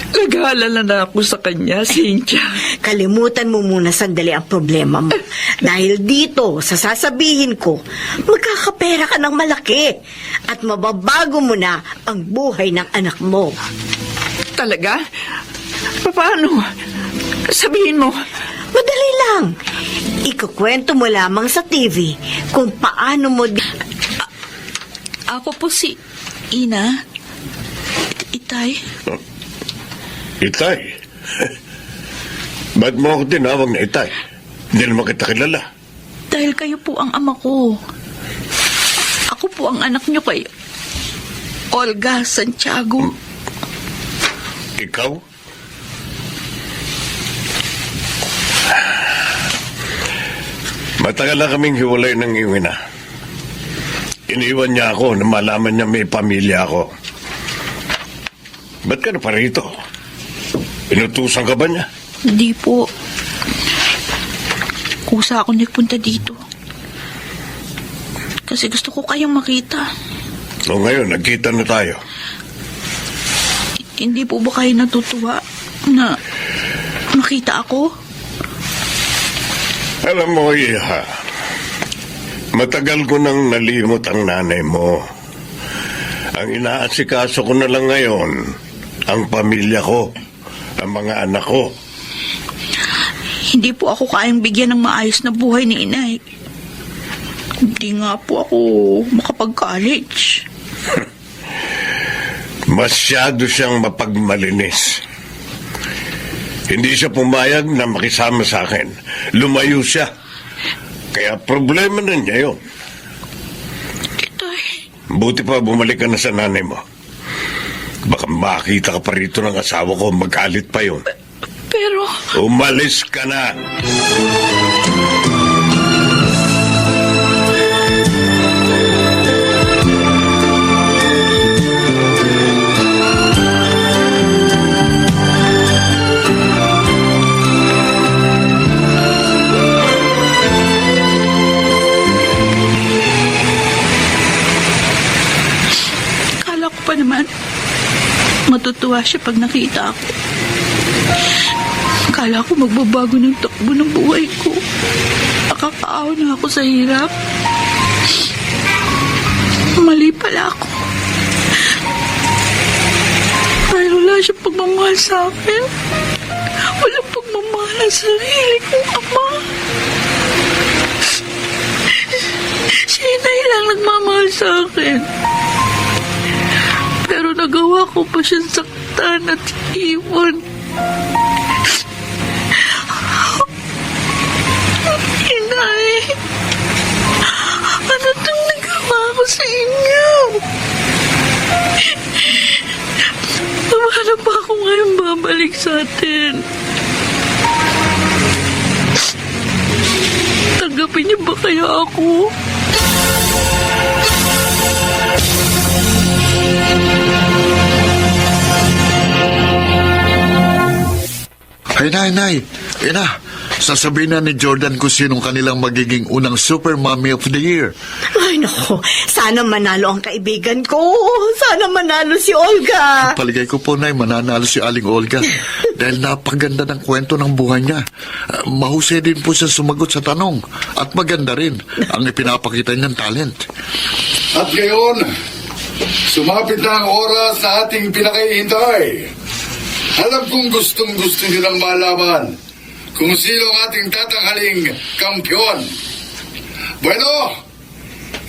Speaker 6: Nag-aalala na ako sa kanya, Cynthia.
Speaker 5: Kalimutan mo muna sandali ang problema mo. Dahil dito, sa sasabihin ko, magkakapera ka ng malaki at mababago mo na ang buhay ng anak mo.
Speaker 6: Talaga? Paano? Sabihin mo.
Speaker 5: Madali lang. Ikukwento mo lamang sa TV kung paano mo...
Speaker 3: Ako po si Ina. Itay.
Speaker 4: Itay? Ba't mo ako tinawag na Itay? Hindi naman kita kilala.
Speaker 3: Dahil kayo po ang ama ko. Ako po ang anak niyo kay Olga Santiago.
Speaker 4: Ikaw? Matagal na kaming hiwalay ng iyong ina. Iniwan niya ako na malaman niya may pamilya ako. Ba't ka na pa rito? Inutusan ka ba niya?
Speaker 3: Hindi po. Kusa ako nagpunta dito. Kasi gusto ko kayong makita.
Speaker 4: So ngayon, nagkita na tayo.
Speaker 3: Hindi po ba kayo natutuwa na makita ako?
Speaker 4: Alam mo, Iha, matagal ko nang nalimot ang nanay mo. Ang inaasikaso ko na lang ngayon, ang pamilya ko, ang mga anak ko.
Speaker 3: Hindi po ako kayang bigyan ng maayos na buhay ni inay. Hindi nga po ako makapag-college.
Speaker 4: Masyado siyang mapagmalinis. Hindi siya pumayag na makisama sa akin. Lumayo siya. Kaya problema na niya yun.
Speaker 3: Tay,
Speaker 4: Buti pa bumalik ka na sa nanay mo. Baka makita ka pa rito ng asawa ko, magalit pa yun.
Speaker 3: pero...
Speaker 4: Umalis ka na.
Speaker 3: Akala ko pa naman, matutuwa siya pag nakita ako. Akala ko magbabago ng takbo ng buhay ko. Nakakaawa na ako sa hirap. Mali pala ako. Dahil wala siyang pagmamahal sa akin. Walang pagmamahal sa sarili kong ama. Si inay lang nagmamahal sa akin. Pero nagawa ko pa siyang saktan at iwan. Inay, ano itong nagawa ko sa inyo? Paano pa ako ngayon babalik sa atin? Tanggapin niyo ba kaya ako?
Speaker 1: Ay, nay. Ina, sasabihin na ni Jordan kung sinong kanilang magiging unang Super Mommy of the Year.
Speaker 5: Ay, naku. Sana manalo ang kaibigan ko. Sana manalo si Olga.
Speaker 1: Paligay ko po, nay, mananalo si Aling Olga. Dahil napaganda ng kwento ng buhay niya. Mahusay din po siya sumagot sa tanong. At maganda rin ang ipinapakita niyang talent.
Speaker 7: At ngayon, sumapit na ang oras na ating pinakahihintay. Alam kong gustong-gusto nilang malaman kung sino ang ating tatanghaling kampiyon. Bueno,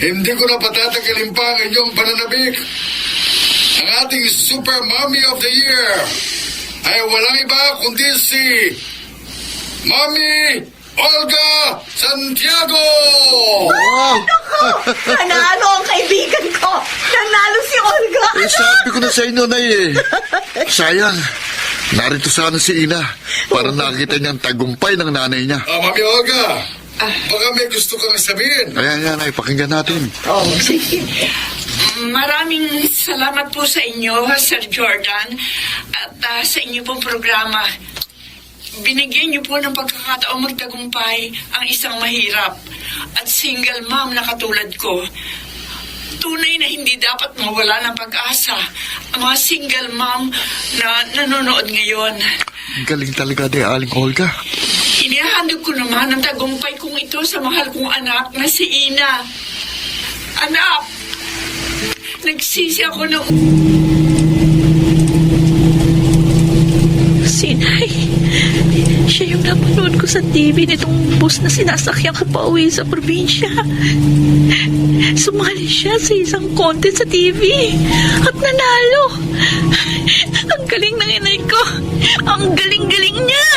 Speaker 7: hindi ko na patatagalin pa ang inyong pananabik. Ang ating Super Mommy of the Year ay walang iba kundi si Mommy Olga Santiago!
Speaker 5: Nanalo ang kaibigan ko. Nanalo si Olga.
Speaker 1: Sabi ko na sa inyo, nay, sayang. Narito sana si Ina para nakita niyang tagumpay ng nanay niya.
Speaker 7: Mami Olga, baka may gusto kang sabihin.
Speaker 1: Ayan, nay, pakinggan natin.
Speaker 5: Oh, sige.
Speaker 8: Maraming salamat po sa inyo, Sir Jordan, at sa inyo pong programa. Binigyan niyo po ng pagkakataong magtagumpay ang isang mahirap at single mom na katulad ko. Tunay na hindi dapat mawala ng pag-asa ang mga single mom na nanonood ngayon.
Speaker 1: Galing talaga ni Aling Olga.
Speaker 8: Inihahandog ko naman ang tagumpay kong ito sa mahal kong anak na si Ina. Anak, nagsisi ako ng...
Speaker 3: Sinay, siya yung napanood ko sa TV nitong bus na sinasakyan ko pa uwi sa probinsya. Sumali siya sa isang contest sa TV at nanalo. Ang galing ng inay ko. Ang galing-galing niya.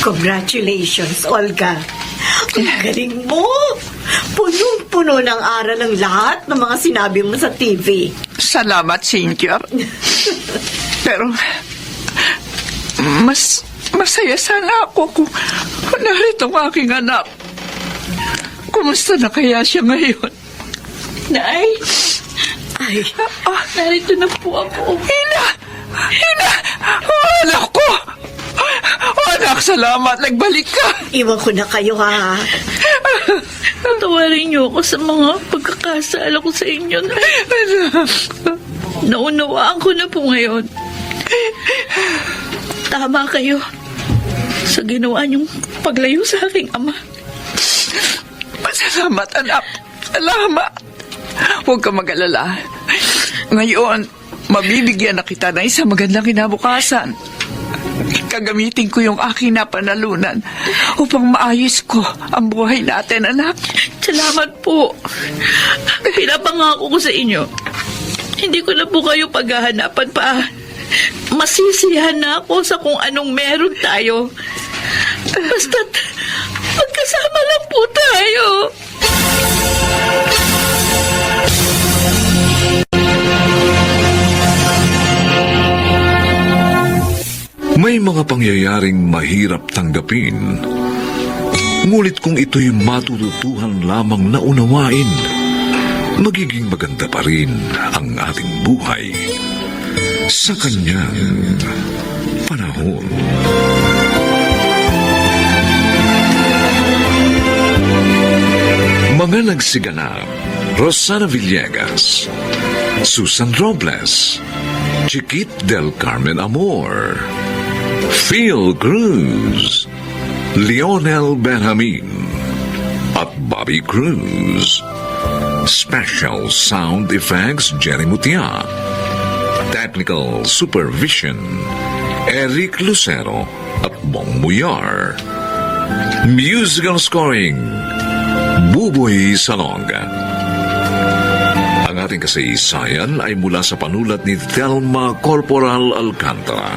Speaker 5: Congratulations, Olga. Ang galing mo. Punong-puno puno ng aral ang lahat ng mga sinabi mo sa TV.
Speaker 6: Salamat, Cynthia. Pero, masaya sana ako kung narito ang aking anak. Kumusta na kaya siya ngayon?
Speaker 3: Nay,
Speaker 5: Ay,
Speaker 3: narito na po ako.
Speaker 6: Ina! Oh, anak ko! Oh, anak, salamat. Nagbalik ka.
Speaker 5: iwan ko na kayo ha.
Speaker 3: Tawarin niyo ako sa mga pagkakasala ko sa inyo, Nay. Naunawaan ko na po ngayon. Tama kayo sa ginawa niyong paglayo sa aking ama.
Speaker 6: Salamat, anak. Salamat. Huwag ka mag-alala. Ngayon, mabibigyan na kita ng isang magandang kinabukasan. Gagamitin ko yung aking napanalunan upang maayos ko ang buhay natin, anak.
Speaker 3: Salamat po. Pinapangako ko sa inyo, hindi ko na po kayo paghahanapan pa. Masisiyahan na ako sa kung anong meron tayo. Basta't magkasama lang po tayo.
Speaker 2: May mga pangyayaring mahirap tanggapin, ngunit kung ito'y matututuhan lamang na unawain, magiging maganda pa rin ang ating buhay sa kanyang panahon. Mga nagsiganap: Rosana Villegas, Susan Robles, Chiquit del Carmen Amor, Phil Cruz, Lionel Benjamin, at Bobby Cruz. Special Sound Effects Jerry Mutia. Technical Supervision Eric Lucero at Bong Muyar. Musical Scoring Buboy Salonga. Ang ating kasaysayan ay mula sa panulat ni Thelma Corporal Alcantara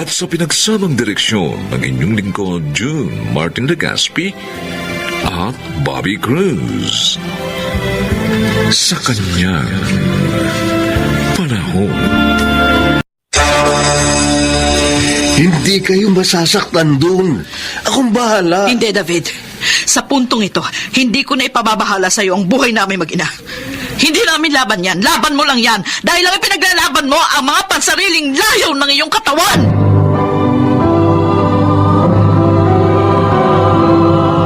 Speaker 2: at sa pinagsamang direksyon ng inyong lingkod June Martin Legaspi at Bobby Cruz. Sa kanyang panahon.
Speaker 4: Hindi kayo masasaktan doon. Akong bahala.
Speaker 9: Hindi, David. Sa puntong ito, hindi ko na ipababahala sa iyo ang buhay namin mag-ina. Hindi namin laban yan. Laban mo lang yan. Dahil lang ipinaglalaban mo ang mga pansariling layaw ng iyong katawan.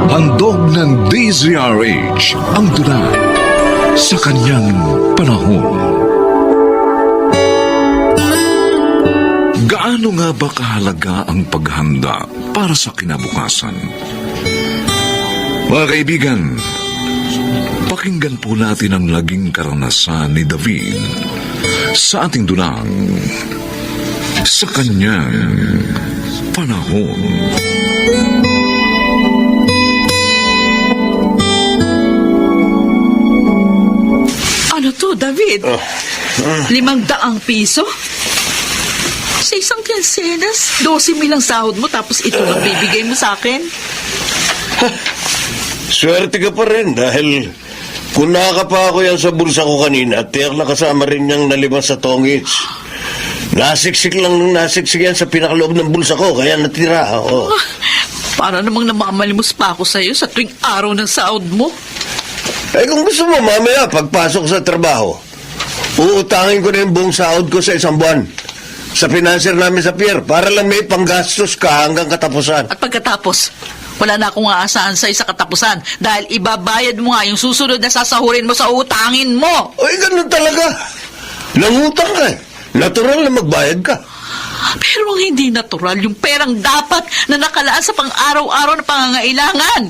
Speaker 2: Handog ng DZRH ang tula sa kanyang panahon. Gaano nga ba kahalaga ang paghanda para sa kinabukasan? Mga kaibigan, pakinggan po natin ang naging karanasan ni David sa ating dulang sa kanyang panahon.
Speaker 9: Ano to, David? 500 piso? Sa isang kinsenas, 12,000 ang sahod mo tapos ito lang bibigay mo sa akin?
Speaker 4: Swerte ka pa rin dahil kung nakakapa ako yan sa bulsa ko kanina, tiyak na kasama rin niyang nalibas sa tongits. Nasiksik yan sa pinakaloob ng bulsa ko, kaya natira. Oh.
Speaker 9: Para namang namamalimos pa ako sa iyo sa tuwing araw ng sahod mo.
Speaker 4: Eh kung gusto mo mamaya pagpasok sa trabaho, uutangin ko na yung buong sahod ko sa isang buwan sa financer namin sa pier para lang may panggastos ka hanggang katapusan.
Speaker 9: At pagkatapos, wala na akong aasahan sa isa katapusan dahil ibabayad mo nga yung susunod na sasahurin mo sa utangin mo.
Speaker 4: Oy, ganun talaga. Nangutang ka eh. Natural na magbayad ka.
Speaker 9: Pero ang hindi natural, yung perang dapat na nakalaan sa pang-araw-araw na pangangailangan.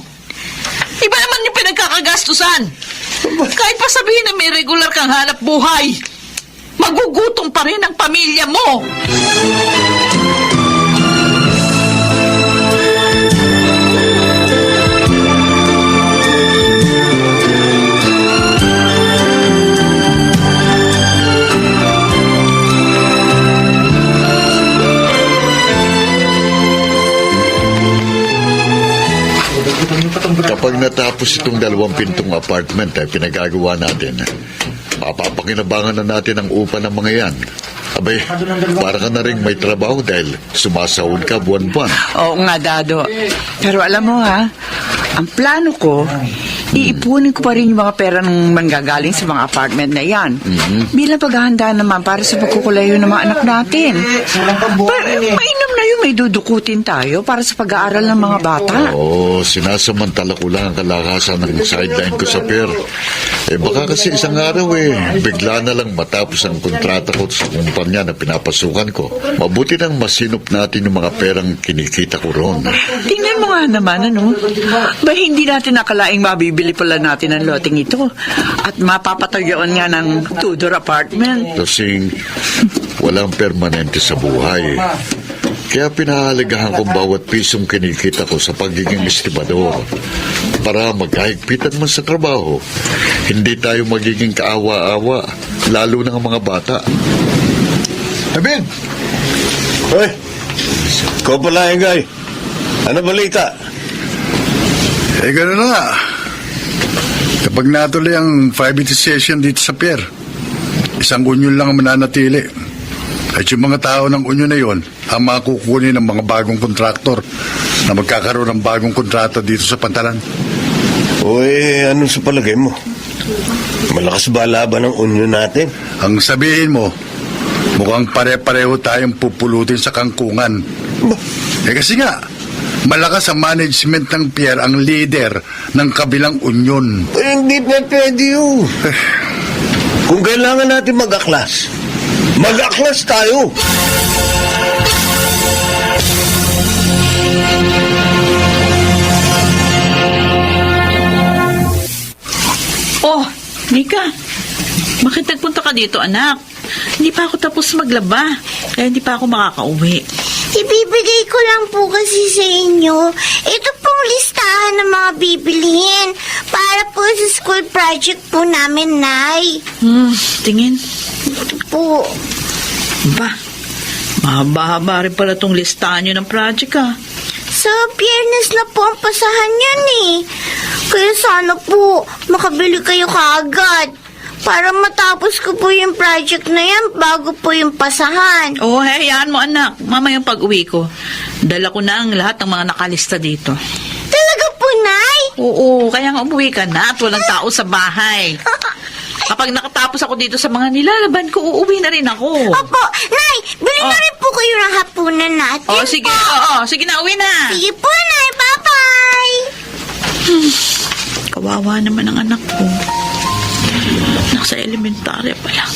Speaker 9: Iba naman yung pinagkakagastusan. Kahit pa sabihin na may regular kang hanap buhay, magugutom pa rin ang pamilya mo.
Speaker 4: Kapag
Speaker 1: kapag natapos itong 2 pintong apartment ay pinagagawa natin, mapapakinabangan na natin ang upa ng mga yan. Abay, para ka na rin may trabaho dahil sumasahod ka buwan-buwan.
Speaker 6: Oo nga, Dado. Pero alam mo ha, ang plano ko, iipunin ko pa rin yung mga pera ng manggagaling sa mga apartment na yan. Bilang paghahanda naman para sa pagkukulayo ng mga anak natin. Mainam na yung may dudukutin tayo para sa pag-aaral ng mga bata.
Speaker 1: Oo, sinasamantala ko lang ang kalakasan ng sideline ko sa pier. Baka kasi isang araw bigla na lang matapos ang kontrata ko sa kumpanya na pinapasukan ko. Mabuti nang masinop natin yung mga perang kinikita ko roon.
Speaker 6: Tingnan mo nga naman, ano? Ba hindi natin nakalaing mabibili pala natin ang loting ito at mapapatayuan nga ng Tudor apartment.
Speaker 1: Kasing walang permanente sa buhay. Kaya pinahalagahan ko bawat pisong kinikita ko sa pagiging estibador. Para maghahigpitan man sa trabaho, hindi tayo magiging kaawa-awa, lalo na ang mga bata.
Speaker 7: David!
Speaker 4: Hoy! Ikaw pala, Engay. Ano balita?
Speaker 7: Gano'n na nga. Kapag natuloy ang privatization dito sa pier, isang union lang ang mananatili. At yung mga tao ng union na yon ang makukunin ng mga bagong kontraktor na magkakaroon ng bagong kontrata dito sa Pantalan.
Speaker 4: Uy, ano sa palagay mo? Malakas ba laban ng union natin?
Speaker 7: Ang sabihin mo, mukhang pare-pareho tayong pupulutin sa kangkungan. Kasi nga, malakas ang management ng pier ang leader ng kabilang union.
Speaker 4: Hindi na pwede yun. Kung kailangan natin mag-aklas, mag-aklas tayo.
Speaker 3: Oh, Nika, bakit nagpunta ka dito, anak? Hindi pa ako tapos maglaba, kaya hindi pa ako makakauwi.
Speaker 10: Ibibigay ko lang po kasi sa inyo. Ito pong listahan ng mga bibilihin para po sa school project po namin, Nay.
Speaker 3: Tingin.
Speaker 10: Ito po.
Speaker 3: Ba, mahaba-haba rin pala tong listahan nyo ng project,
Speaker 10: Sa Biyernes na po ang pasahan yan eh. Kaya sana po makabili kayo kaagad. Para matapos ko po yung project na yan bago po yung pasahan.
Speaker 3: Oh, hayaan mo, anak. Mamayang pag-uwi ko, dala ko na ang lahat ng mga nakalista dito.
Speaker 10: Talaga po, Nay?
Speaker 3: Oo, kaya nga umuwi ka na at walang tao sa bahay. Kapag nakatapos ako dito sa mga nilalaban ko, uuwi na rin ako.
Speaker 10: Opo, Nay, bili na rin po kayo ng hapunan natin.
Speaker 3: Oh, sige. Oo, sige na, uwi na.
Speaker 10: Sige po, Nay. Bye-bye.
Speaker 3: Kawawa naman ang anak ko. Nasa elementarya pa lang.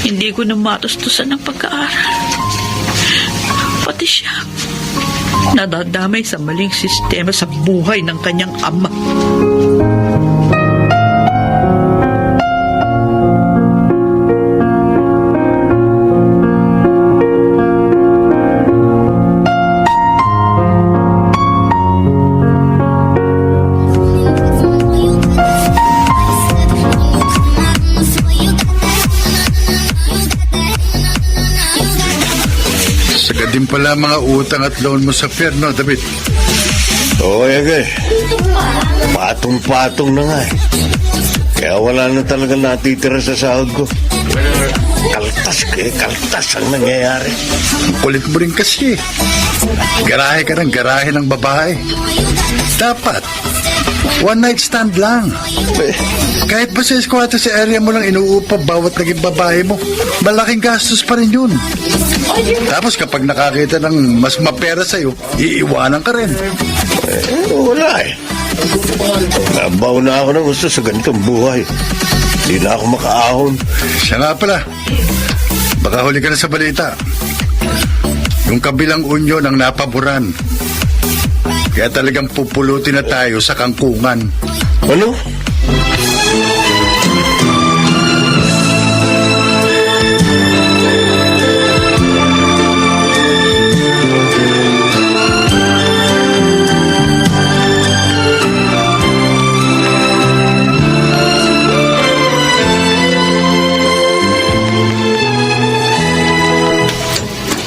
Speaker 3: Hindi ko na matustusan ang pagkaaral. Pati siya, nadadamay sa maling sistema sa buhay ng kanyang ama.
Speaker 7: Sagad din pala mga utang at loan mo sa pier, no, David?
Speaker 4: Oo, Engay. Patong-patong na nga eh. Kaya wala na talaga natitira sa sahod ko. Kaltas ang nangyayari.
Speaker 7: Ang kulit mo rin kasi. Garahe ka ng garahe ng babae. Dapat, one night stand lang. Kahit ba sa eskwata sa area mo lang inuupa bawat naging babae mo, malaking gastos pa rin yun. Tapos kapag nakakita ng mas mapera sa'yo, iiwanan ka rin.
Speaker 4: Wala eh. Nabaw na ako ng gusto sa ganitong buhay. Hindi na ako makaahon.
Speaker 7: Siya nga pala, baka huli ka na sa balita. Yung kabilang unyo ng napaboran. Kaya talagang pupulutin na tayo sa kangkungan.
Speaker 4: Ano?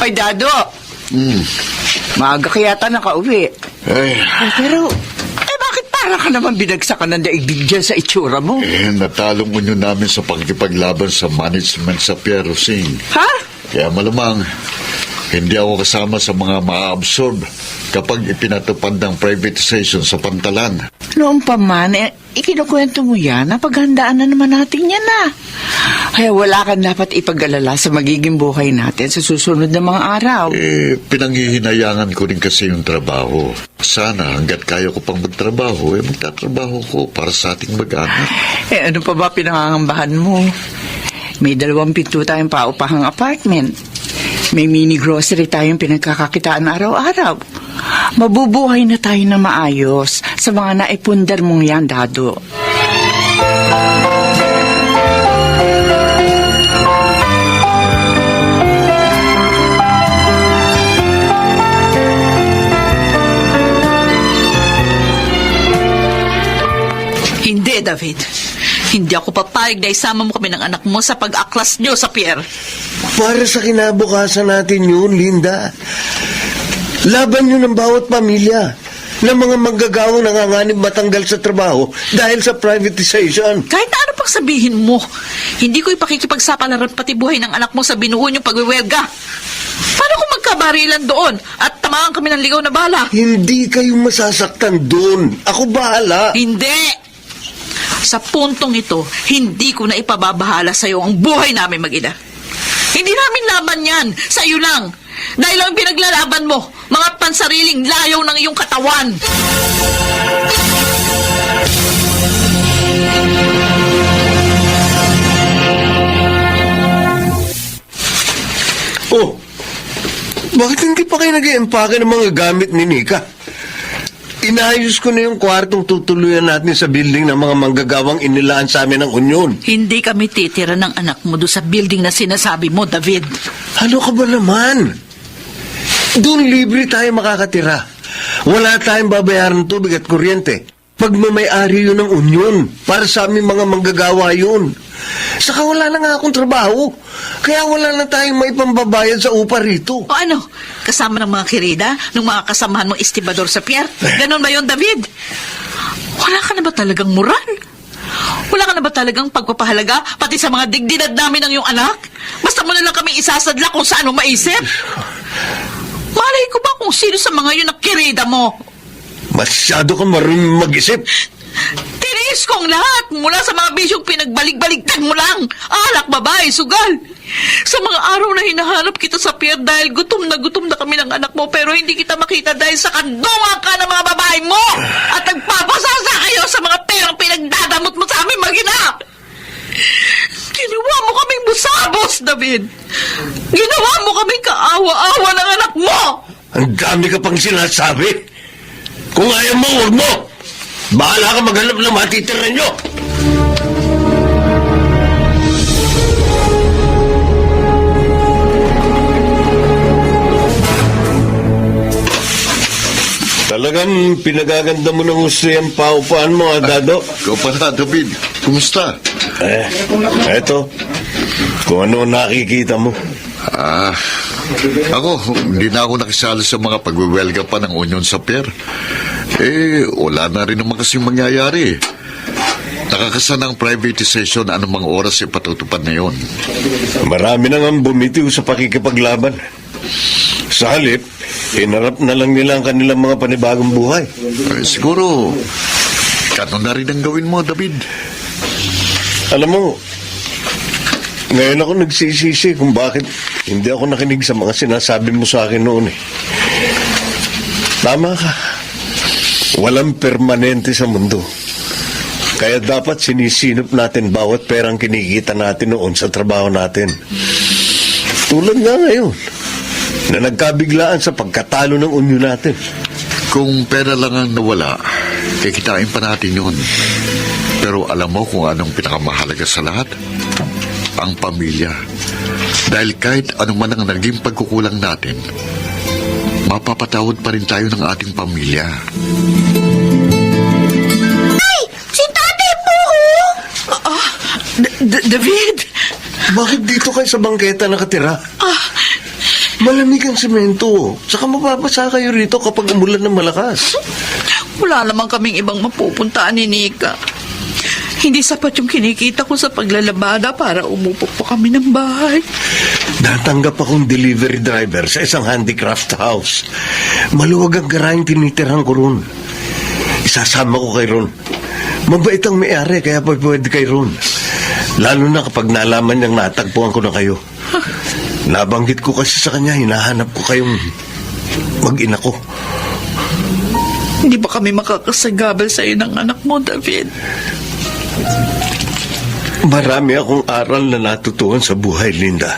Speaker 6: Ay, Dado! Maaga ka yata nakauwi.
Speaker 1: Ay,
Speaker 6: Pero, bakit parang Para ka naman binagsakan ng daigdig dyan sa itsura mo.
Speaker 1: Natalong union namin sa pagkipaglaban sa management sa Pierre Rosing.
Speaker 6: Ha?
Speaker 1: Kaya malamang, hindi ako kasama sa mga ma-absorb kapag ipinatupad ng privatization sa pantalan.
Speaker 6: Noong pa man, ikinukwento mo yan, napaghandaan na naman natin yan Kaya wala kang dapat ipag-alala sa magiging buhay natin sa susunod na mga araw.
Speaker 1: Pinanghihinayangan ko rin kasi yung trabaho. Sana hanggat kaya ko pang magtrabaho, magtatrabaho ko para sa ating mag-anak.
Speaker 6: Ano pa ba pinangangambahan mo? May 2 pinto tayong paupahang apartment. May mini grocery tayong pinagkakakitaan araw-araw. Mabubuhay na tayo na maayos sa mga naipundar mong yan, Dado.
Speaker 9: Hindi, David. Hindi ako papayag na isama mo kami ng anak mo sa pag-aklas nyo sa pier.
Speaker 4: Para sa kinabukasan natin yun, Linda. Laban yun ng bawat pamilya ng mga manggagawang nanganganib matanggal sa trabaho dahil sa privatization.
Speaker 9: Kahit na ano pang sabihin mo, hindi ko ipakikipagsapalaran pati buhay ng anak mo sa binuo niyong pagwewelga. Paano kung magkabarilan doon at tamaan kami ng ligaw na bala?
Speaker 4: Hindi kayo masasaktan doon. Ako bahala.
Speaker 9: Hindi! Sa puntong ito, hindi ko na ipababahala sa'yo ang buhay namin mag-ina. Hindi namin laban yan. Sa iyo lang. Dahil ang pinaglalaban mo, mga pansariling layaw ng iyong katawan.
Speaker 4: Oh, bakit hindi pa kayo nag-iempake ng mga gamit ni Nika? Inayos ko na yung kwartong tutuluyan natin sa building ng mga manggagawang inilaan sa amin ng Union.
Speaker 9: Hindi kami titira ng anak mo doon sa building na sinasabi mo, David.
Speaker 4: Ano ka ba naman? Doon libre tayo makakatira. Wala tayong babayaran ng tubig at kuryente. Pagmamayari yun ng Union. Para sa aming mga manggagawa yun. Saka wala na nga akong trabaho. Kaya wala na tayong may pambabayad sa upa rito.
Speaker 9: O ano, kasama ng mga kirida, ng mga kasamahan mong estibador sa pier? Ganon ba yun, David? Wala ka na ba talagang moral? Wala ka na ba talagang pagpapahalaga pati sa mga digdinad namin ng iyong anak? Basta mo na lang kami isasadla kung saan mo maisip? Malay ko ba kung sino sa mga yun ang kirida mo?
Speaker 4: Masyado kang marunong mag-isip.
Speaker 9: Tiniis kong lahat mula sa mga bisyong pinagbalik-baligtad mo lang. Alak, babae, sugal. Sa mga araw na hinahanap kita sa pier dahil gutom na kami ng anak mo pero hindi kita makita dahil sa kandungan ka ng mga babae mo at nagpapasasa kayo sa mga perang pinagdadamot mo sa aming mag-ina. Ginawa mo kaming busabos, David. Ginawa mo kaming kaawa-awa ng anak mo.
Speaker 4: Ang dami ka pang sinasabi. Kung ayaw mo, huwag mo. Bahala ka maghanap ng matitira nyo. Talagang pinagaganda mo ng gusto yung paupaan mo, Dado.
Speaker 1: Ikaw pa na, David. Kumusta?
Speaker 4: Eto. Kung ano nakikita mo.
Speaker 1: Ako, hindi na ako nakisali sa mga pagwewelga pa ng Union sa pier. Wala na rin naman kasing mangyayari. Nakakasana ang privatization anumang oras ipatutupad na yon.
Speaker 4: Marami na nga bumitiw sa pakikipaglaban. Sa halip, hinarap na lang nila ang kanilang mga panibagong buhay.
Speaker 1: Siguro, kanon na rin ang gawin mo, David.
Speaker 4: Alam mo, ngayon ako nagsisisi kung bakit hindi ako nakinig sa mga sinasabi mo sa akin noon. Tama ka. Walang permanente sa mundo. Kaya dapat sinisinop natin bawat perang kinikita natin noon sa trabaho natin. Tulad nga ngayon, na nagkabiglaan sa pagkatalo ng Union natin.
Speaker 1: Kung pera lang ang nawala, kikitain pa natin yun. Pero alam mo kung anong pinakamahalaga sa lahat? Ang pamilya. Dahil kahit anuman ang naging pagkukulang natin, mapapatawad pa rin tayo ng ating pamilya.
Speaker 10: Ay! Si tatay po!
Speaker 9: David!
Speaker 4: Bakit dito kayo sa bangketa nakatira? Malamig ang semento. Saka mababasa kayo rito kapag umulan ng malakas.
Speaker 9: Wala naman kaming ibang mapupuntaan ni Nika. Hindi sapat yung kinikita ko sa paglalabada para umupo pa kami ng bahay.
Speaker 4: Natanggap akong delivery driver sa isang handicraft house. Maluwag ang garaheng tinitirhan ko ron. Isasama ko kay Ron. Mabait ang may-ari, kaya pwede kay Ron. Lalo na kapag nalaman niyang natagpuan ko na kayo. Nabanggit ko kasi sa kanya, hinahanap ko kayong mag-ina ko.
Speaker 9: Hindi ba kami makakasagabal sa'yo ng anak mo, David?
Speaker 4: Marami akong aral na natutuhan sa buhay, Linda.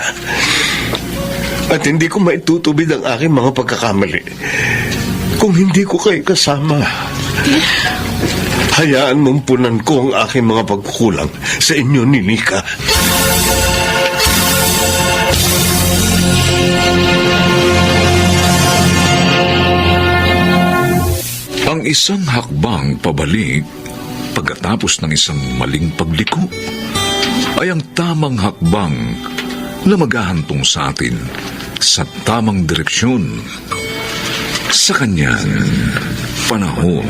Speaker 4: At hindi ko maitutubid ang aking mga pagkakamali kung hindi ko kayo kasama. Hayaan mong punan ko ang aking mga pagkukulang sa inyo ni Nika.
Speaker 2: Ang isang hakbang pabalik pagkatapos ng isang maling pagliko ay ang tamang hakbang na maghahantong sa atin sa tamang direksyon sa kanyang panahon.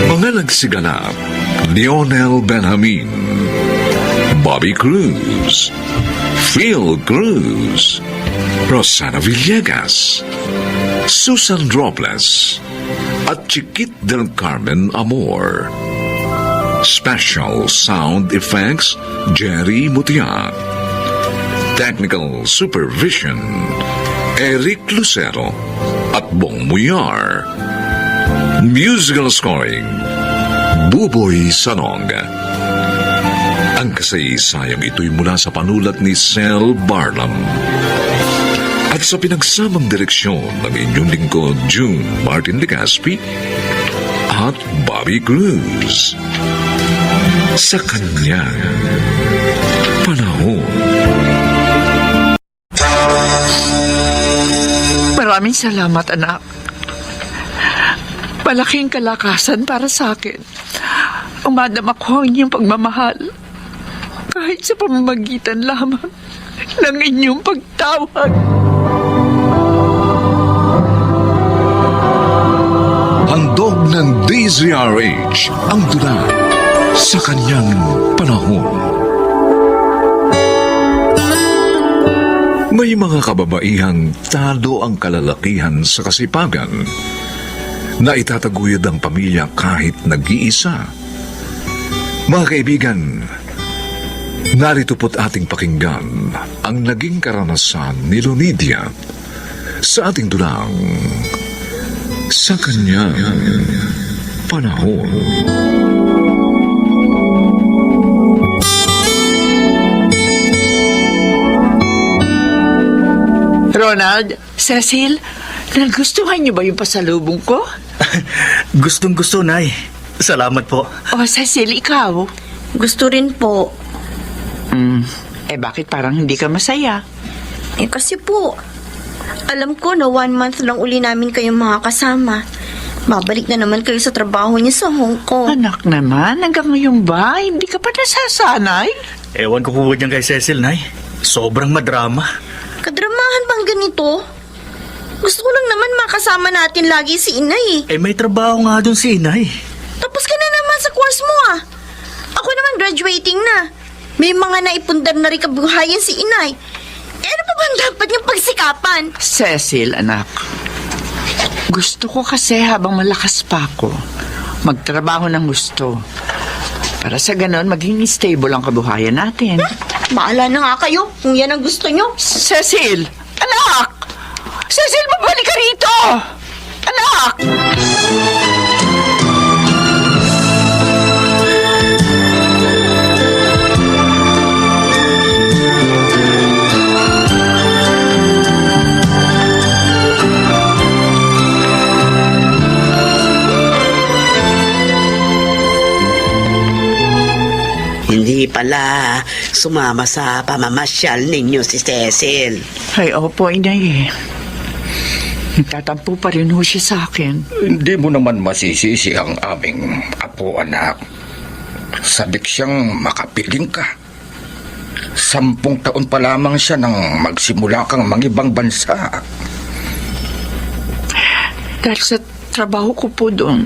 Speaker 2: Mga nagsiganap: Lionel Benjamin, Bobby Cruz, Phil Cruz, Rosana Villegas, Susan Robles, at Chiquit del Carmen Amor. Special Sound Effects, Jerry Mutia. Technical Supervision, Eric Lucero at Bong Muyar. Musical Scoring, Buboy Sanong. Ang kasaysayang ito'y mula sa panulat ni Sel Barlam at sa pinagsamang direksyon ng inyong lingkod June Martin Legaspi at Bobby Cruz. Sa kanyang panahon.
Speaker 6: Maraming salamat, anak. Malaking kalakasan para sa akin. Umadama ko ang inyong pagmamahal. Kahit sa pamamagitan lamang ng inyong pagtawag.
Speaker 2: Handog ng DZRH ang tula sa kanyang panahon. May mga kababaihang talo ang kalalakihan sa kasipagan na itataguyod ang pamilya kahit nag-iisa. Mga kaibigan, narito po't ating pakinggan ang naging karanasan ni Lonidia sa ating dulang sa kanyang panahon.
Speaker 6: Ronald, Cecil, nagustuhan niyo ba yung pasalubong ko?
Speaker 11: Gustong-gusto, Nay. Salamat po.
Speaker 6: O, Cecil, ikaw?
Speaker 10: Gusto rin po.
Speaker 6: Bakit parang hindi ka masaya?
Speaker 10: Kasi po, alam ko na 1 month lang uli namin kayong makakasama. Babalik na naman kayo sa trabaho niyo sa Hong Kong.
Speaker 6: Anak naman, hanggang ngayon ba? Hindi ka pa nasasanay?
Speaker 11: Ewan ko po dyan kay Cecil, Nay. Sobrang madrama.
Speaker 10: Kadramahan bang ganito? Gusto ko lang naman makasama natin lagi si Inay.
Speaker 11: May trabaho nga dun si Inay.
Speaker 10: Tapos ka na naman sa course mo ah. Ako naman graduating na. May mga naipundar na rin kabuhayan si Inay. Ano pa bang dapat niyang pagsikapan?
Speaker 6: Cecil, anak. Gusto ko kasi habang malakas pa ako, magtrabaho ng gusto. Para sa ganon, maging stable ang kabuhayan natin.
Speaker 10: Bahala na nga kayo kung yan ang gusto niyo.
Speaker 6: Cecil! Anak! Cecil, mabalik ka rito! Anak!
Speaker 12: Hindi pala sumama sa pamamasyal ninyo si Cecil.
Speaker 6: Ay, opo, Inay. Tatampo pa rin ho siya sa akin.
Speaker 13: Hindi mo naman masisisi ang aming apo, anak. Sabik siyang makapiling ka. 10 taon pa lamang siya nang magsimula kang mangibang bansa.
Speaker 6: Dahil sa trabaho ko po doon,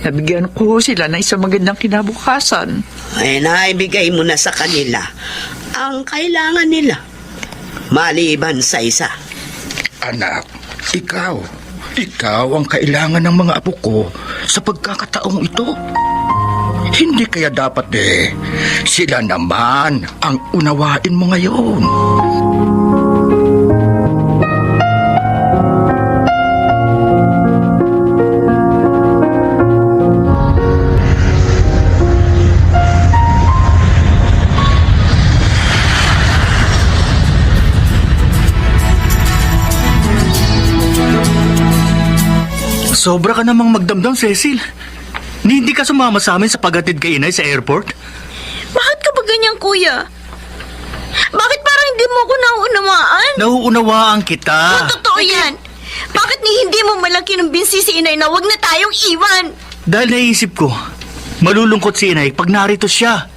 Speaker 6: nabigyan ko sila ng isang magandang kinabukasan.
Speaker 12: Ay, naibigay mo na sa kanila ang kailangan nila. Maliban sa isa.
Speaker 13: Anak, ikaw ang kailangan ng mga apo ko sa pagkakataong ito. Hindi kaya dapat sila naman ang unawain mo ngayon.
Speaker 11: Sobra ka namang magdamdam, Cecil. Hindi ka sumama sa amin sa paghatid kay inay sa airport?
Speaker 10: Bakit ka ba ganyan, kuya? Bakit parang hindi mo ko nauunawaan?
Speaker 11: Nauunawaan kita.
Speaker 10: Totoo yan. Bakit hindi mo malaki ng binsi si inay na wag na tayong iwan?
Speaker 11: Dahil naisip ko, malulungkot si inay pag narito siya.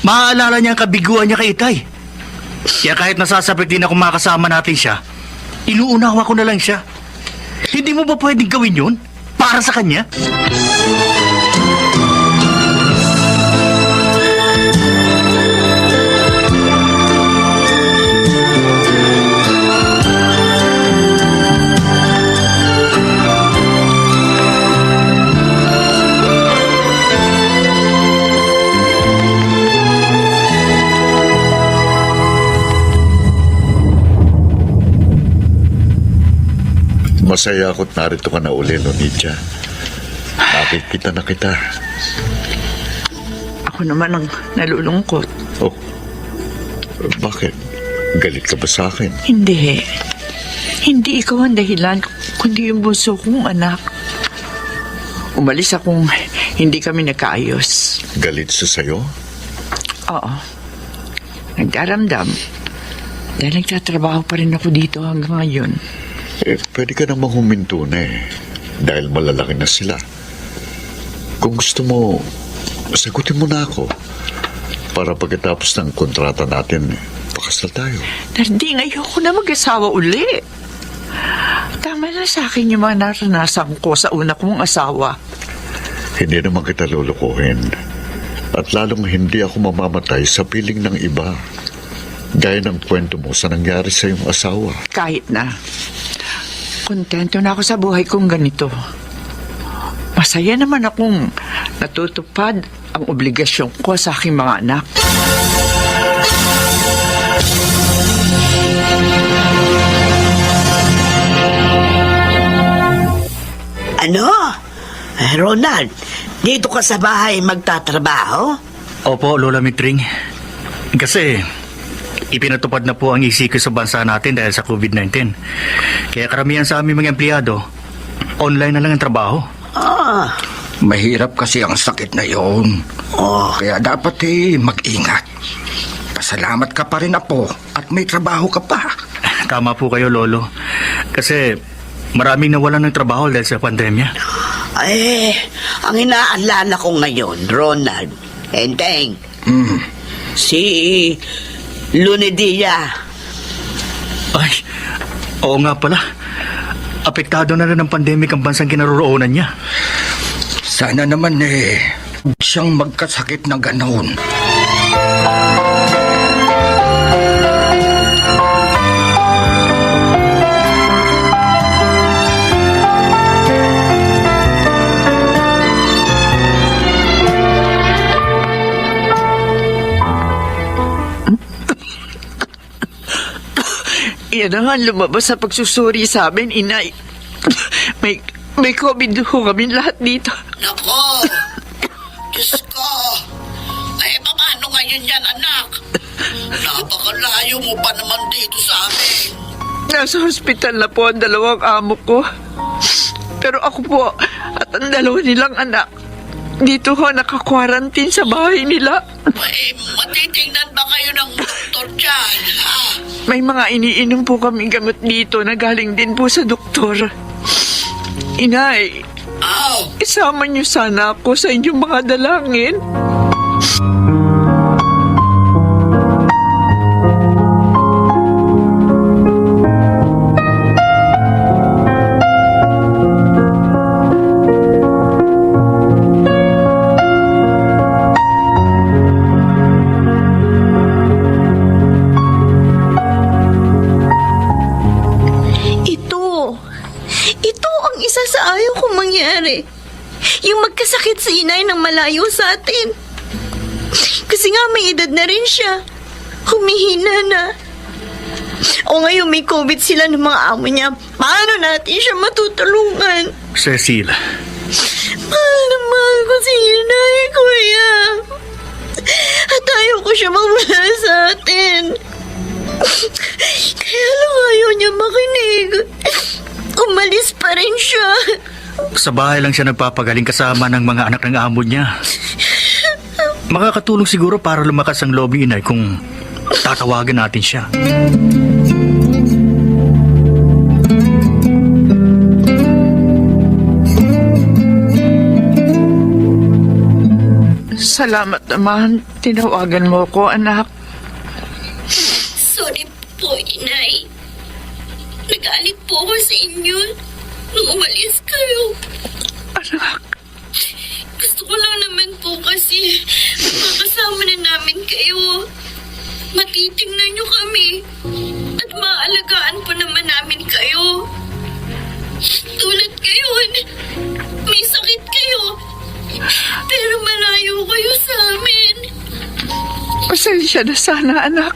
Speaker 11: Maaalala niya ang kabiguan niya kay Itay. Kaya kahit nasasapit din ako makasama natin siya, inuunawa ko na lang siya. Hindi mo ba pwedeng gawin yun? Para sa kanya?
Speaker 1: Masaya ako't narito ka na uli, Lonitya. Nakikita na kita.
Speaker 6: Ako naman ang nalulungkot.
Speaker 1: Oh, bakit? Galit ka ba sa akin?
Speaker 6: Hindi. Hindi ikaw ang dahilan, kundi yung bunso kong anak. Umalis akong hindi kami nagkaayos.
Speaker 1: Galit siya sa'yo?
Speaker 6: Oo. Nagdaramdam. Dahil nagtatrabaho pa rin ako dito hanggang ngayon.
Speaker 1: Pwede ka namang huminto na dahil malalaki na sila. Kung gusto mo, sagutin mo na ako para pagkatapos ng kontrata natin, pakasal tayo.
Speaker 6: Dardi, ayoko na mag-asawa uli. Tama na sa akin yung mga naranasan ko sa una kong asawa.
Speaker 1: Hindi naman kita lulukuhin. At lalong hindi ako mamamatay sa piling ng iba. Gaya ng kwento mo sa nangyari sa iyong asawa.
Speaker 6: Kahit na. Kontento na ako sa buhay kong ganito. Masaya naman akong natutupad ang obligasyon ko sa aking mga anak.
Speaker 12: Ano? Ronald, dito ka sa bahay magtatrabaho?
Speaker 11: Opo, Lola Mitring. Kasi ipinatupad na po ang ECQ sa bansa natin dahil sa COVID-19. Kaya karamihan sa aming mga empleyado, online na lang ang trabaho.
Speaker 12: Ah,
Speaker 13: Mahirap kasi ang sakit na yon. Kaya dapat mag-ingat. Pasalamat ka pa rin, apo, at may trabaho ka pa.
Speaker 11: Tama po kayo, Lolo. Kasi maraming nawalan ng trabaho dahil sa pandemya.
Speaker 12: ang inaalala ko ngayon, Ronald, Enteng, si Lunedia.
Speaker 11: Ay, oo nga pala. Apektado na rin ng pandemic ang bansang kinaroroonan niya.
Speaker 13: Sana naman siyang magkasakit na ganoon.
Speaker 6: Yan na nga lumabas sa pagsusuri sa amin, inay. May COVID ho kami lahat dito.
Speaker 8: Nako! Diyos ko! Ay, paano ngayon yan, anak? Napakalayo mo pa naman dito sa amin.
Speaker 6: Nasa hospital na po ang dalawang amo ko. Pero ako po at ang dalawa nilang anak, dito ho naka-quarantine sa bahay nila.
Speaker 8: Ay, matitingnan ba kayo ng doktor dyan, ha?
Speaker 6: May mga iniinom po kami gamot dito na galing din po sa doktor. Inay, isama niyo sana ako sa inyong mga dalangin.
Speaker 10: isa sa ayaw kong mangyari. Yung magkasakit si inay ng malayo sa atin. Kasi nga may edad na rin siya. Humihina na. O ngayon may COVID sila ng mga amo niya. Paano natin siya matutulungan?
Speaker 11: Cecil,
Speaker 10: Mahal na mahal ko si inay, kuya. At ayaw ko siya mawala sa atin. Kaya lang ayaw niya makinig. Umalis pa rin siya.
Speaker 11: sa bahay lang siya nagpapagaling kasama ng mga anak ng amo niya. Makakatulong siguro para lumakas ang loob ni inay kung tatawagan natin siya.
Speaker 6: Salamat naman. Tinawagan mo ko, anak.
Speaker 10: Sorry po, inay. Nagalit po ako sa inyo nung umalis kayo.
Speaker 6: Anak,
Speaker 10: Gusto ko lang naman po kasi makasama na namin kayo. Matitingnan niyo kami. At maaalagaan pa naman namin kayo. Tulad kayo, may sakit kayo. Pero malayo kayo sa amin.
Speaker 6: pasensya na sana, anak.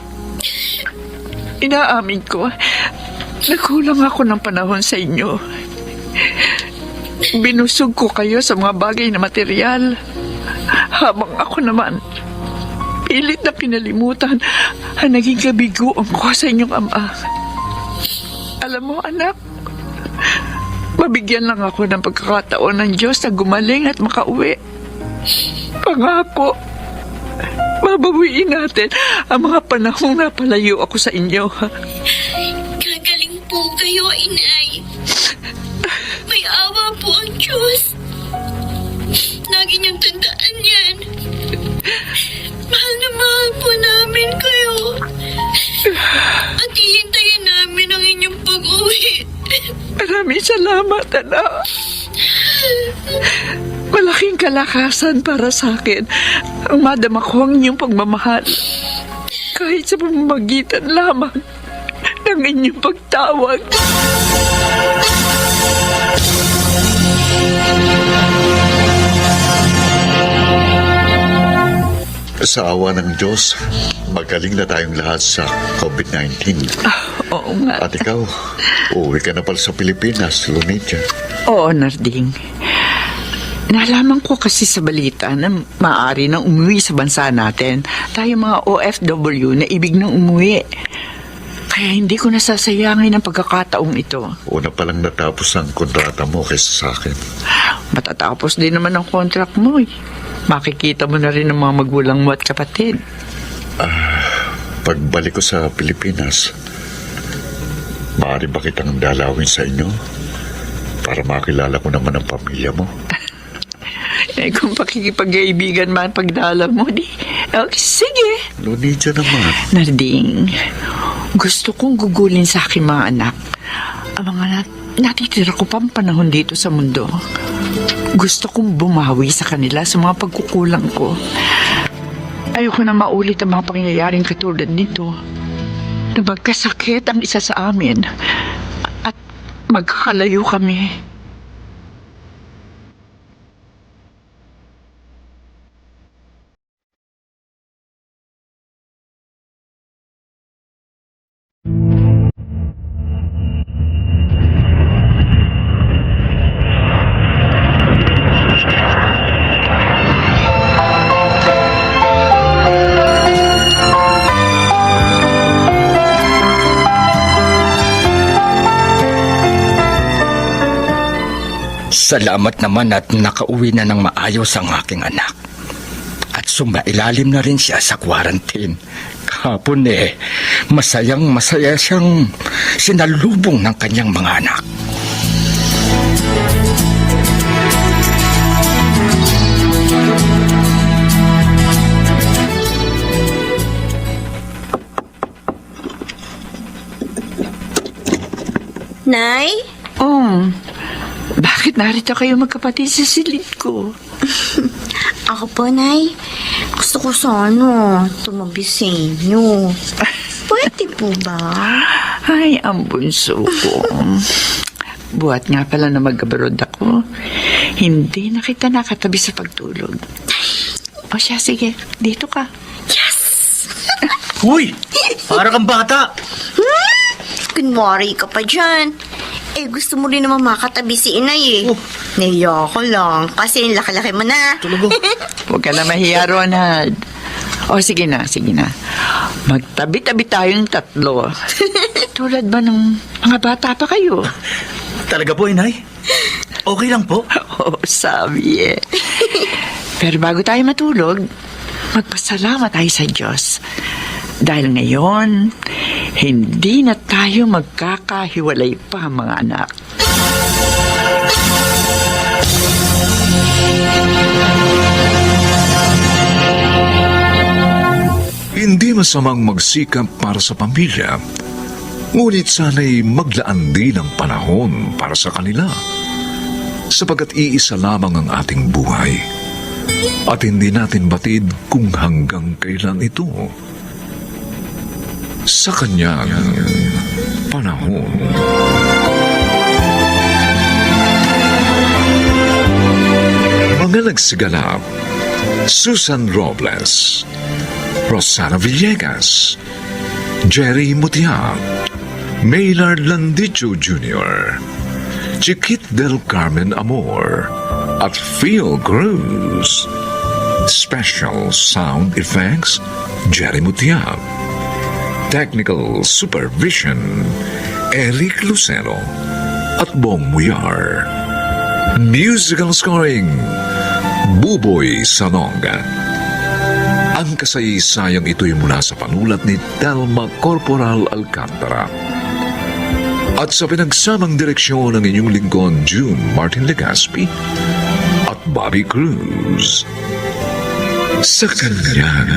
Speaker 6: Inaamin ko, nagkulang ako ng panahon sa inyo. Binusog ko kayo sa mga bagay na material. Habang ako naman, pilit na pinalimutan ang naging kabiguan ko sa inyong ama. Alam mo, anak, mabigyan lang ako ng pagkakataon ng Diyos na gumaling at makauwi. Pangako, babawiin natin ang mga panahong napalayo ako sa inyo.
Speaker 10: Gagaling po kayo, inay. May awa po ang Diyos. Lagi niyang tandaan yan. Mahal na mahal po namin kayo. At hihintayin namin ang inyong pag-uwi.
Speaker 6: Maraming salamat, anak. Malaking kalakasan para sa akin ang madama ko ang inyong pagmamahal. Kahit sa pamamagitan lamang ng inyong pagtawag.
Speaker 1: Sa awa ng Diyos, magaling na tayong lahat sa COVID-19.
Speaker 6: Oo nga.
Speaker 1: At ikaw, uuwi ka na pala sa Pilipinas, Lunita.
Speaker 6: Oo, Narding. Nalaman ko kasi sa balita na maaari nang umuwi sa bansa natin. Tayo mga OFW na ibig nang umuwi. Kaya hindi ko nasasayangin ang pagkakataong ito.
Speaker 1: Una pa lang natapos ang kontrata mo kaysa sa akin.
Speaker 6: Matatapos din naman ang contract mo eh. Makikita mo na rin ang mga magulang mo at kapatid.
Speaker 1: Pagbalik ko sa Pilipinas, maaari ba kitang dalawin sa inyo? Para makilala ko naman ang pamilya mo.
Speaker 6: Eh, kung pakikipag-iibigan man pagdala mo, di. Okay, sige.
Speaker 1: Lunita naman.
Speaker 6: Narding, gusto kong gugulin sa aking mga anak ang mga natitira ko pang panahon dito sa mundo. Gusto kong bumawi sa kanila sa mga pagkukulang ko. Ayoko na maulit ang mga pangyayaring katulad nito. Na magkasakit ang isa sa amin at magkakalayo kami.
Speaker 13: Salamat naman at nakauwi na ng maayos ang aking anak. At sumailalim na rin siya sa quarantine. Kahapon masayang masaya siyang sinalubong ng kanyang mga anak.
Speaker 10: Nay?
Speaker 6: Bakit narito kayo magkapatid sa silid ko?
Speaker 10: Ako po, Nay. Gusto ko sana tumabi sa inyo. Pwede po ba?
Speaker 6: Ay, ang bunso ko. Buhat nga pala na mag-abroad ako. Hindi na kita nakatabi sa pagtulog. O siya, sige. Dito ka.
Speaker 11: Uy! Para kang bata!
Speaker 10: Kunwari ka pa dyan. Eh, gusto mo rin naman makatabi si inay eh.
Speaker 11: Oh.
Speaker 10: Nahiya ko lang kasi laki-laki mo na.
Speaker 11: Tulog
Speaker 6: Huwag ka na mahiya, Ronald. O, sige na, sige na. Magtabi-tabi tayong tatlo. Tulad ba ng mga bata pa kayo?
Speaker 11: Talaga po, inay? Okay lang po.
Speaker 6: Oo, sabi eh. Pero bago tayo matulog, magpasalamat tayo sa Diyos. Dahil ngayon, hindi na tayo magkakahiwalay pa, mga anak.
Speaker 2: Hindi masamang magsikap para sa pamilya, ngunit sana'y maglaan din ng panahon para sa kanila. Sapagkat iisa lamang ang ating buhay. At hindi natin batid kung hanggang kailan ito. Sa kanyang panahon. Mga nagsigalap, Susan Robles, Rosana Villegas, Jerry Mutia, Maynard Landicho Jr., Chiquit del Carmen Amor, at Phil Cruz. Special sound effects, Jerry Mutia. Technical supervision, Eric Lucero at Bong Muyar. Musical scoring, Buboy Sanonga. Ang kasaysayang ito'y mula sa panulat ni Telma Corporal Alcantara. At sa pinagsamang direksyon ng inyong lingkod, June Martin Legaspi at Bobby Cruz. Sa kanyang